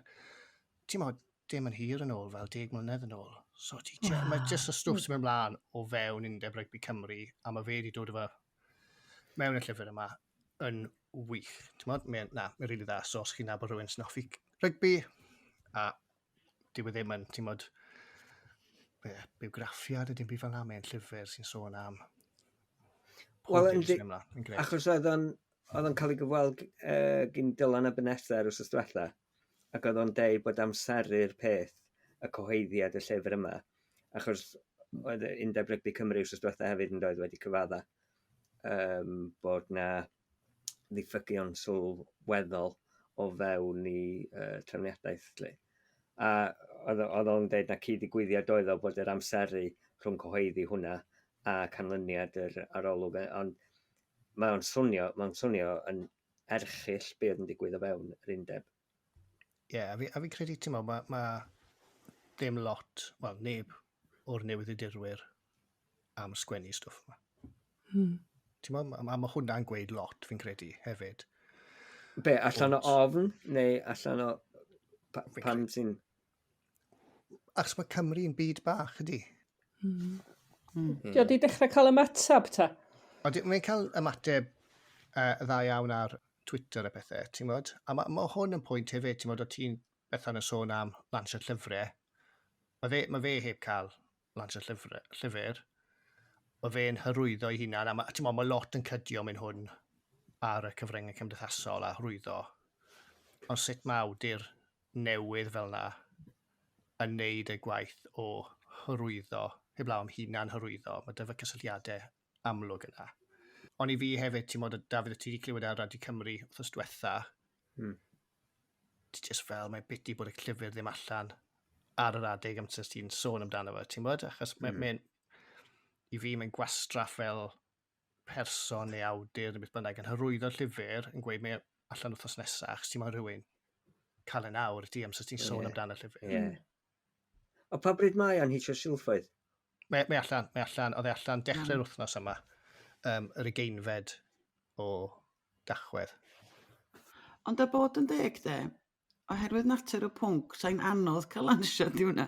ti'n bod, dim yn hir yn ôl, fel 10 mlynedd yn ôl. So ti, wow. Mae just y stwff sy'n mynd mlaen o fewn Undeb Rygbi Cymru, a mae fe wedi dod efo mewn y llyfr yma yn wych. Ti'n modd? Mae'n, na, mae'n rili dda. So os chi'n nabod rhywun sy'n hoffi rygbi, a dyw e ddim yn, ti'n modd, be, bywgraffiad a dim byd fel 'na, mae'n llyfr sy'n sôn am pob Wel, dim yndi, sy'n mynd ymlaen. Mae'n grêt. Achos oedd o'n oedd o'n cael ei gyfweld gyn Dylan Abernethy ar wythnos diwetha, ac oedd o'n deud bod amseru'r peth, y cyhoeddiad y llyfr yma, achos oedd Undeb Rygbi Cymru wythnos diwetha hefyd yn doedd wedi cyfadda bod na ddiffygion sylweddol o fewn i trefniadaeth. Lle. A oedd oedd o'n deud na cyd-ddigwyddiad oedd o bod yr amseru rhwng cyhoeddi hwnna a canlyniad yr arolwg, ond mae'n swnio, mae'n swnio yn erchyll be oedd yn digwydd o fewn yr undeb. Ie, yeah, a fi, a fi credu, ti'n meddwl, mae ma ddim lot, wel, neb o'r newyddiadurwyr am sgwennu stwff yma. Ti'n meddwl, a ma hwnna'n gweud lot, fi'n credu, hefyd. Be, allan o ofn, neu allan o pa, pam ti'n... Achos mae Cymru yn byd bach, ydy. Di o di dechrau cael ymateb ta? Ond mae'n cael ymateb dda iawn ar Twitter a pethau, ti'n modd? A mae ma hwn yn pwynt hefyd, ti'n modd, o ti'n Bethan yn sôn am lansio llyfrau. Mae fe, mae fe heb cael lansio llyfr, llyfr. Mae fe'n hyrwyddo ei hunan, a mae, ti'n modd, mae lot yn cydio mewn hwn ar y cyfryngau cymdeithasol a hyrwyddo. Ond sut mae awdur newydd fel na yn neud y gwaith o hyrwyddo, heblaw am hunan hyrwyddo, mae dyfa cysylltiadau amlwg yna. Ond i fi hefyd, ti'n modd, Dafydd, ti wedi clywed ar Radio Cymru wrthnos diwetha, ti just fel, mae'n biti bod y llyfr ddim allan ar yr adeg amser ti'n sôn amdano fo, ti'n bod? Achos mm. mae'n, i fi mae'n gwastraff fel person neu awdur neu beth bynnag yn hyrwyddo llyfr yn gweud mae allan wythnos nesaf, achos ti'n moyn rhywun cael e nawr, ti amser ti'n sôn yeah. amdano llyfr. Yeah. O pa bryd mae o'n hitio silffoedd? Mae, mae allan, mae allan, oedd e allan dechrau'r wythnos yma, yr ugeinfed o Dachwedd. Ond a bod yn deg de, oherwydd natur y pwnc, sa'n anodd cael lansiad di hwnna.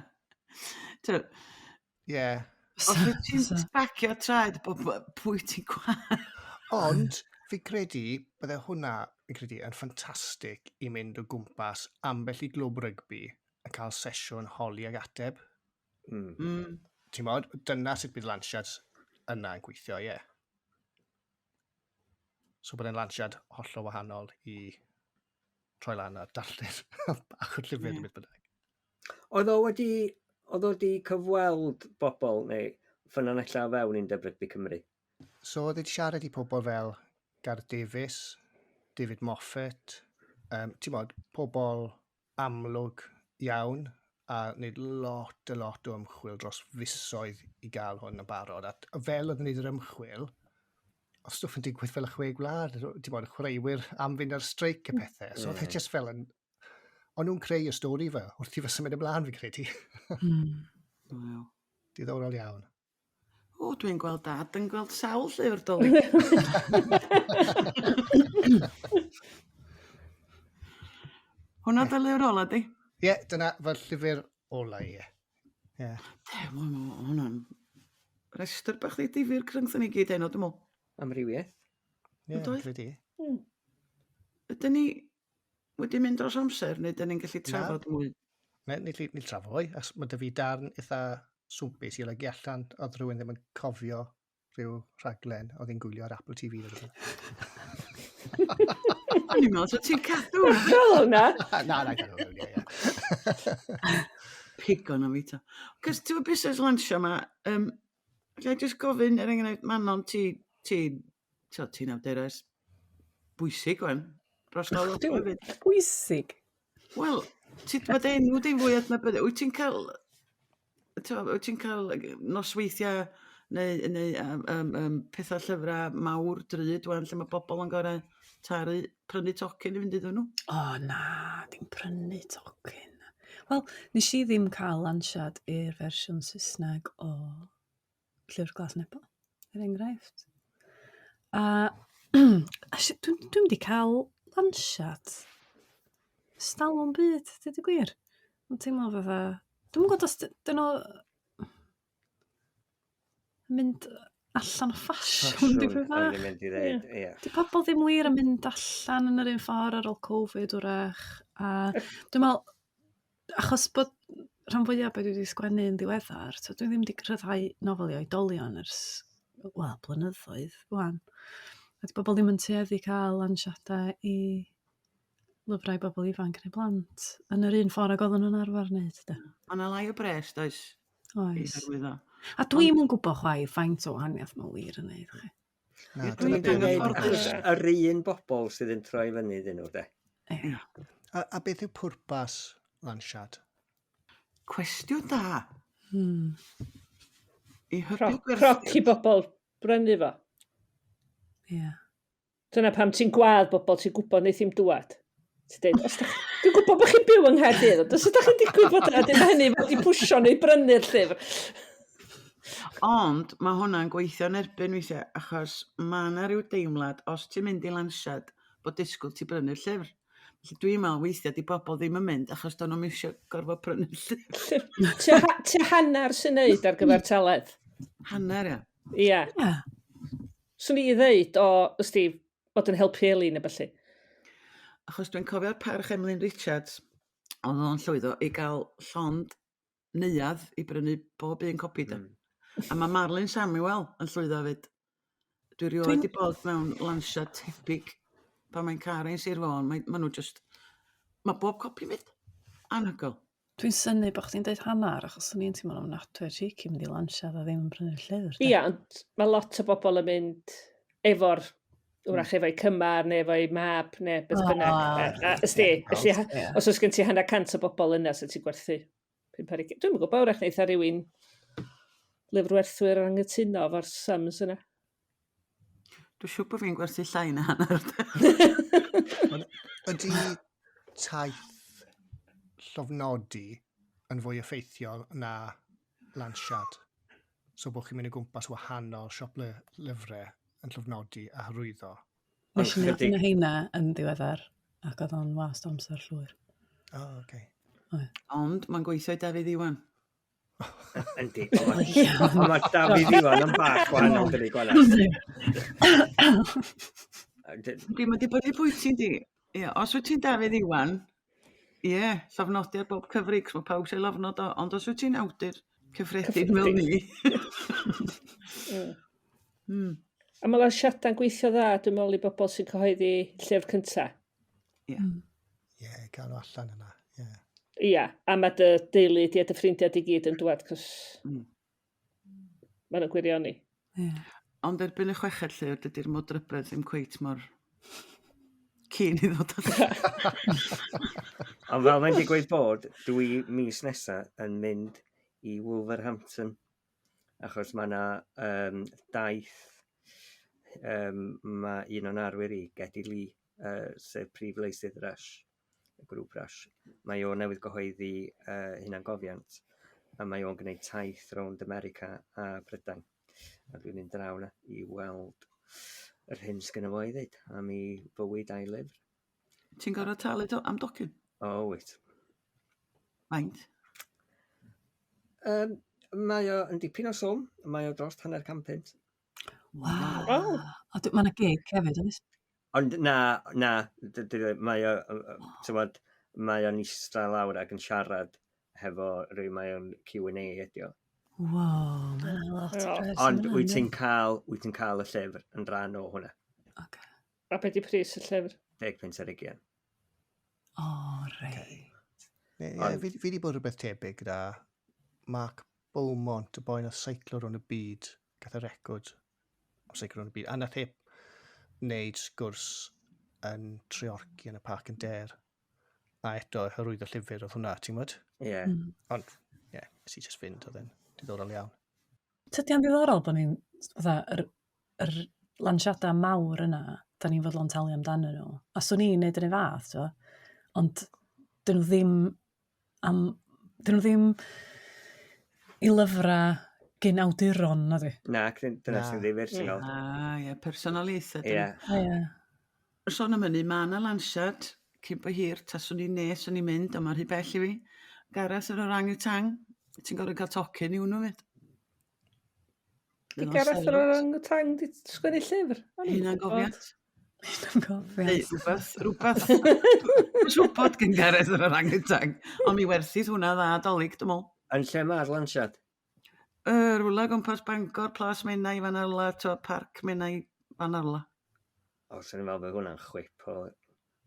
Ie. Yeah. Os wyt ti'n sbacio traed bod pwy ti'n gwael. Ond fi credu bydde hwnna, fi'n credu, yn ffantastig i mynd o gwmpas ambell i glwb rygbi a cael sesiwn holi ag ateb. Ti'n modd, dyna sut bydd lansiad yna yn gweithio, ie. Yeah. So bod e'n lansiad hollol wahanol i troi lan a darllen bach o'r llyfr yeah. beth bynnag. Oedd o wedi, oedd o wedi cyfweld bobl neu ffynonellau o fewn Undeb Rygbi Cymru? So oedd wedi siarad i pobl fel Gareth Davies, David Moffat, ti'n bod, pobl amlwg iawn a wneud lot a lot o ymchwil dros fisoedd i gael hwn yn barod. A fel oedd yn wneud yr ymchwil, oedd stwff yn digwydd fel y chwe gwlad, ti'n bod, chwaraewyr am fynd ar streic a pethau. So oedd e just fel yn... O'n nhw'n creu y stori fe, wrth i fe symud ymlaen fi'n credu. Wow. Diddorol iawn. O, dwi'n gweld dad yn gweld sawl llyfr dolyg. Hwna dy lyfr ola di? Ie, yeah, dyna fy llyfr ola i. Ie. Yeah. Hwna'n restr bach ddi difyr rhyngthon ni gyd heno, dwi'n meddwl. Amrywiaeth. Ie, yeah, credu. Ydyn ni wedi mynd dros amser, neu dyn ni'n gallu trafod mwy? Ne, ni, ni trafod mwy, achos mae dy fi darn eitha swmpus i olygu allan, oedd rhywun ddim yn cofio rhyw rhaglen oedd hi'n gwylio ar Apple TV. O'n i'n meddwl, so ti'n cadw? Fel hwnna? Na, na, cadw hwnna, ie. Pigon o fi ta. Cos ti'n busnes lansio yma, alla i jyst gofyn, er enghraifft, Manon, ti, ti, ti'n awdures bwysig wan, dros gael o hefyd. Bwysig? Wel, ti, mae dy enw di'n fwy adnabyddus. Wyt ti'n cael, wyt ti'n cael nosweithiau neu, neu um, um, um, pethau llyfrau mawr drud wan lle mae bobl yn gorau taru prynu tocyn i fynd iddyn nhw? O oh, na, dim prynu tocyn. Wel, nes i ddim cael lansiad i'r fersiwn Saesneg o Llyfr Glas Nebo, er enghraifft. A, a dwi'n dwi wedi cael lansiad stalwm byd, dweud y gwir. Mae'n teimlo fatha... Dwi'n gwybod os dyn nhw mynd allan o ffasiwn dipyn bach. Mynd i ddeud, ie. Di pobl ddim wir yn mynd allan yn yr un ffordd ar ôl Covid wrach. A dwi'n meddwl, achos bod rhan fwyaf beth dwi wedi sgwennu yn ddiweddar, so dwi ddim wedi rhyddhau nofel i oedolion ers, wel, blynyddoedd, wan. A di bobl ddim yn tueddu cael lansiadau i lyfrau bobl ifanc neu blant yn yr un ffordd ag oedden nhw'n arfer wneud. De. Mae yna lai o bres, does? Oes. A dwi'm yn gwybod chwaith faint o wahaniaeth mae wir yn neud. Chi. Na, Dwi'n dweud achos yr un bobl sydd yn troi fyny iddyn nhw, de. Ie. A, a beth yw pwrpas lansiad? Cwestiwn da. I hybu Croc, croc i bobl brynu fo. Ie. Yeah. Dyna pam ti'n gwadd bobl ti'n gwybod wneith i'm dŵad. Ti'n deud, os dach, dwi'n gwybod bod chi'n byw yng Nghaerdydd, ond os ydych chi'n digwydd bod yna, dim hynny fod i pwsio neu brynu'r llyfr. Ond mae hwnna'n gweithio yn erbyn weithiau, achos mae yna rhyw deimlad, os ti'n mynd i lansiad, bod disgwyl ti brynu'r llyfr. Felly dwi'n meddwl weithiau di bobl ddim yn mynd achos do'n nhw'm eisiau gorfod prynu'r llyfr. Tua hanner sy'n neud ar gyfer taledd. Hanner, ia. Ia. Ie. Swn i ddeud o, ysdi, bod yn helpu Elin a ballu. Achos dwi'n cofio'r parch Emlyn Richards, oedd o'n llwyddo i gael llond neuadd i brynu bob un copi de. A mae Marlon Samuel yn llwyddo hefyd. Dwi rioed wedi bod mewn lansiad tebyg pan mae'n car ein Sir Fôn. Mae, ma nhw just... Mae bob copi mynd. Anhygoel. Dwi'n synnu bod chdi'n deud hanner, achos o'n i'n teimlo'n ofnadwy o cheeky mynd i lansiad a ddim yn prynu'r llyfr. de. Ia, ond mae lot o bobl yn mynd efo'r, wrach efo'i cymar neu efo'i mab neu beth bynnag. A, ysdi, felly, Ie. os oes gen ti hanner cant o bobl yna sy'n ti'n gwerthu 5 ar 20. Dwi'm yn gwybod, wrach neith rhywun lyfrwerthwyr angytuno efo'r sums yna. Dwi'n siŵr bod fi'n gwerthu llai na hanner. Ydy taith llofnodi yn fwy effeithiol na lansiad? So bod chi'n mynd o gwmpas wahanol siop lyfrau yn llofnodi a hyrwyddo. Nes i wneud un o heina yn ddiweddar, ac oedd o'n wast o amser llwyr. O, oh, okay. Ond mae'n gweithio i Dafydd Iwan. Yndi, ond mae Dafydd Iwan yn bach wahanol, dydi, Gwana. Yndi, mae'n dibynnu pwy ti'n di. Ie, os wyt ti'n Dafydd Iwan, ie, llofnodi ar bob cyfri, cos mae pawb sy'n lofnod o, ond os wyt ti'n awdur cyffredin fel ni. A mae lansiadau'n gweithio dda, dwi'n meddwl, i bobl sy'n cyhoeddi llyfr cynta. Ie. Ie, gael nhw allan yna. Ie. Ia, a mae dy deulu di a dy ffrindiau di gyd yn dwad, cos maen nhw'n gwirioni. Ie. Ond erbyn y chweched llyfr, dydy'r modrybedd ddim cweit mor keen i ddod allan. Ond fel mae'n digwydd bod, dwi mis nesa yn mynd i Wolverhampton, achos mae yna daith, mae un o'n arwyr i, Geddy Lee, sef prif leisydd Rush, y grŵp Rush, mae o newydd gyhoeddi hunangofiant, a mae o'n gwneud taith rownd America a Prydain. A dwi'n mynd draw 'na i weld yr hyn sgynno fo i ddeud am ei fywyd a'i lyfr. Ti'n gorfod talu do am docyn? O, wyt. Faint? Mae o yn dipyn o swm. Mae o dros 500 punt. Waw. Waw. A mae yna gig hefyd, oes? Ond na, na, mae o, t'mod, mae o'n ista lawr ac yn siarad hefo rhywun, mae o'n Q&A ydi o. Wow, mae'n lot o bres. Ond wyt ti'n cael, wyt ti'n cael y llyfr yn rhan o hwnna. Okay. A be di pris y llyfr? 10 punt ar 20. O, reit. Ie, yeah, fi wedi bod rhywbeth tebyg gyda Mark Beaumont, y boi nath seiclo rownd y byd, gath y record am seiclo rownd y byd, a nath e wneud sgwrs yn Treorci yn y Parc yn Der. A eto, hyrwyddo llyfr oedd hwnna, ti'n gwybod? Ie. Yeah. Ond, ie, yeah, nes i just fynd, oedd e'n diddorol iawn. Tydi o'n ddiddorol bod ni'n, fatha, yr lansiadau mawr yna, da ni'n fodlon talu amdanyn nhw. A swn i'n neud yr un fath, t'mo'? Ond dyn nhw ddim am, dyn nhw ddim i lyfrau gyn awduron, na di? Na, dyna sy'n ddifyr, ti'n gweld. Ah, ie, personoliaethau. Ie. Ie. Sôn am hynny, mae yna lansiad cyn bo hir, taswn i'n nes o'n i'n mynd, ond mae'n rhy bell i fi. Gareth yr Orang-Utang, ti'n gorfod cael tocyn i hwnnw fyd. Di Gareth yr Orang-Utang di sgwennu llyfr? O'n i'm yn Hunan gwbod. gofiant. Hunan gofiant. Neu rhywbeth, rhywbeth. Dwi'n siŵr gen Gareth yr Orang-Utang, ond mi werthith hwnna dda dolyg, dwi'n meddwl. Yn lle mae'r lansiad? Rwla gwmpas Bangor, Plas Menai, fan arla, to, Parc Menai, fan arla. O, swn i'n meddwl bod hwnna'n chwip o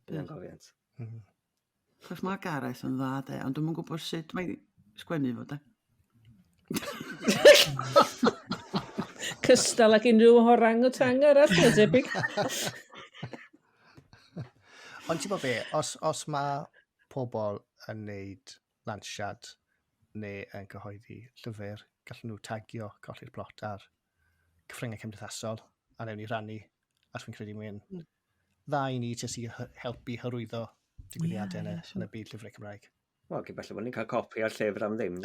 hunan gofiant. Chos mae Gareth yn dda, de, ond dwi'm yn gwybod sut mae sgwennu fo, de. Cystal ag unrhyw orang-utang arall, mae'n debyg. Ond ti'n bod be, os mae pobl yn neud lansiad neu yn cyhoeddi llyfr, gallen nhw tagio Colli'r Plot ar cyfryngau cymdeithasol a newn ni rannu, a dwi'n credu mae'n dda i ni jyst i helpu hyrwyddo digwyddiadau yn y byd llyfrau Cymraeg. Wel, cyn belled bod ni'n cael copi o'r llyfr am ddim.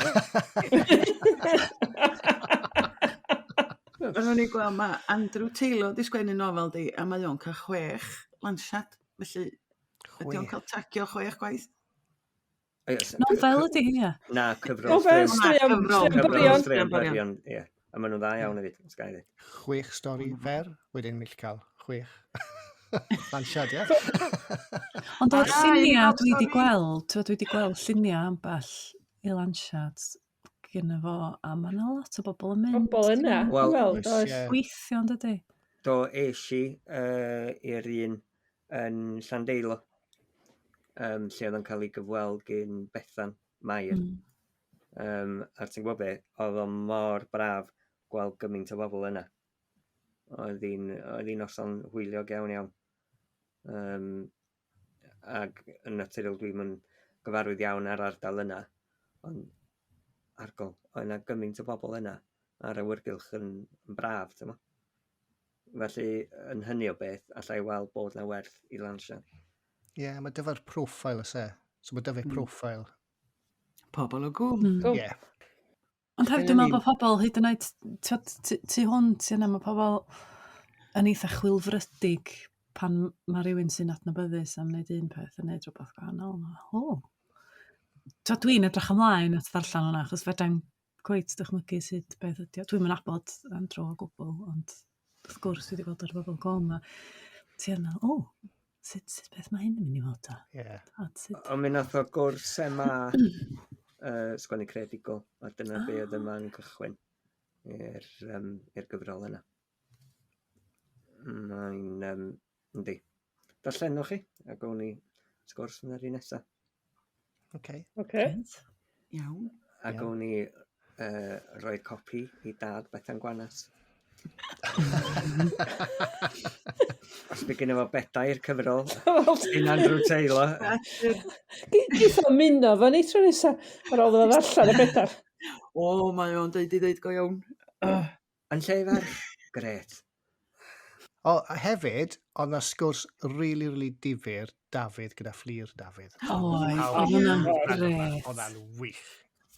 Oedden ni'n gweld mae Andrew Taylor di sgwennu nofel di, a mae o'n cael 6 lansiad. Felly, ydy o'n cael tagio 6 gwaith? Nofel ydy hi, ie. Na, cyfrol. Nofel, straeon, Cyfrol, straeon Cyfrol, byrion. straeon byrion, ie. A maen nhw'n dda iawn hefyd, os ga i ddweud. 6 stori fer, wedyn mill cael 6 lansiad, ie? Ond o'r Ah, lluniau un dwi wedi stori. gweld, t'mo', dwi wedi gweld lluniau ambell i lansiad gyda fo, a mae yna lot o bobl yn mynd. Bobl yna, Wel, wel, Oes, does. ie. Gweithio, yn dydi? Do es i i'r un yn Llandeilo, lle oedd o'n cael ei gyfweld gyn Bethan Mair. A ti'n gwybod be, oedd o mor braf gweld gymaint o bobl yna. Oedd hi'n noson hwyliog iawn iawn. Ac yn naturiol dwi'm yn gyfarwydd iawn â'r ardal yna, ond argol, oedd yna gymaint o bobl yna a'r awyrgylch yn braf, ti'n gwbod? Felly, yn hynny o beth, alla i weld bod na werth i lansiad. Ie, yeah, mae dyfa'r profil oes e. So mae dyfa profil. Pobl o gwm. Gwm. Ie. Ond hefyd Dyna dwi'n meddwl ni. bod pobl hyd yn oed, t'wod, tu hwnt i yna, mae pobl yn eitha chwilfrydig pan mae rhywun sy'n adnabyddus am wneud un peth yn wneud rhywbeth gwahanol. O. T'wod, dwi'n edrych ymlaen at ddarllen hwnna, achos fedrai'm cweit dychmygu sut beth ydi o. Dwi'm yn nabod Andrew o gwbl, ond wrth gwrs dwi wedi gweld ar bobl gom a ti yn meddwl, o, sut beth mae hyn yn mynd i fod ta? Ie. A sut... Ond mi nath o gwrs MA sgwennu creadigol, a dyna be oedd yma'n cychwyn i'r gyfrol yna. Mae'n, yndi. Darllenwch chi, a gawn ni sgwrs yn yr un nesaf. Okay. Oce. Grêt. Iawn. A Iawn. gawn ni rhoi copi i dad Bethan Gwanas. Os by gynno fo bedair cyfrol. Un Andrew Taylor. Geith o ymuno fo ni tro nesa ar ôl iddo fo ddarllen y bedair. O, mae o'n deud i ddeud go iawn. Yn lle ferch? Gret. O, a hefyd, oedd na sgwrs really, really difyr Dafydd gyda Fflur Dafydd. Oedd, oedd hwnna'n gret. Oedd hwnna'n wych.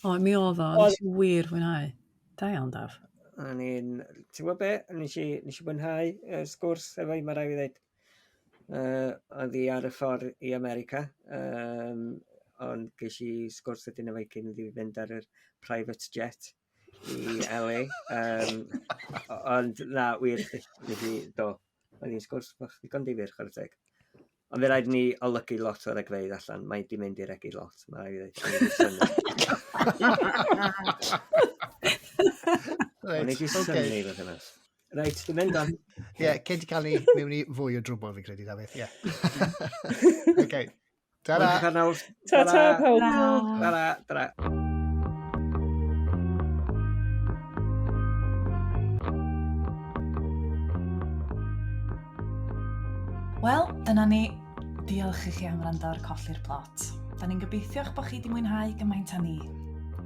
O, mi oedd o, nes i wir fwynhau. Da iawn, Daf. O'n i'n, ti'n gwybod be, nes i, nes i fwynhau y sgwrs efo hi, mae rhaid i ddweud. Oedd hi ar y ffordd i America, um, ond ges i sgwrs ydyn efo hi cyn iddi fynd ar yr private jet i LA. Um, ond na, wir, nes i, do, oedd hi'n sgwrs bach ddigon difyr, chwarae teg. Ond fe rhaid ni olygu lot o'r regfeydd allan. Mae di mynd i regu lot, mae rhaid i ddweud. O'n i di synnu fod yna. Reit, dwi'n mynd on. Ie, cyn ti cael ni mewn i fwy o drwbl fi'n credu, Dafydd. Ie. Oce. Ta-ra. Ta-ta, pawb. Ta-ra, ta-ra. Wel, dyna ni. Diolch i chi am wrando ar Colli'r Plot. Da ni'n gobeithio'ch bod chi wedi mwynhau gymaint â ni.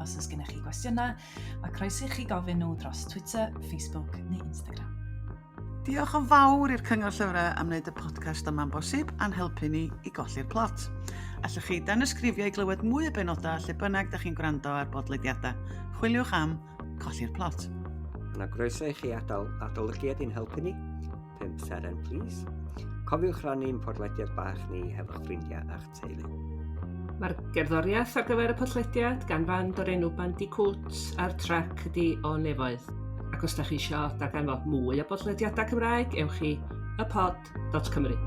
Os oes gennych chi gwestiynau, mae croeso i chi gofyn nhw dros Twitter, Facebook neu Instagram. Diolch yn fawr i'r Cyngor Llyfrau am wneud y podcast yma'n bosib a'n helpu ni i golli'r plot. Allwch chi danysgrifio i glywed mwy o benodau lle bynnag da chi'n gwrando ar bodlediadau. Chwiliwch am Colli'r Plot. Yna groeso i chi adael adolygiad i'n helpu ni. 5 seren, please. Cofiwch rannu'n podlediad bach ni hefo'ch ffrindiau a'ch teulu. Mae'r gerddoriaeth ar gyfer y podlediad gan fand o'r enw Bandicoot a'r trac ydi O Nefoedd. Ac os da chi isio darganfod mwy o bodlediadau Cymraeg, ewch i ypod.cymru.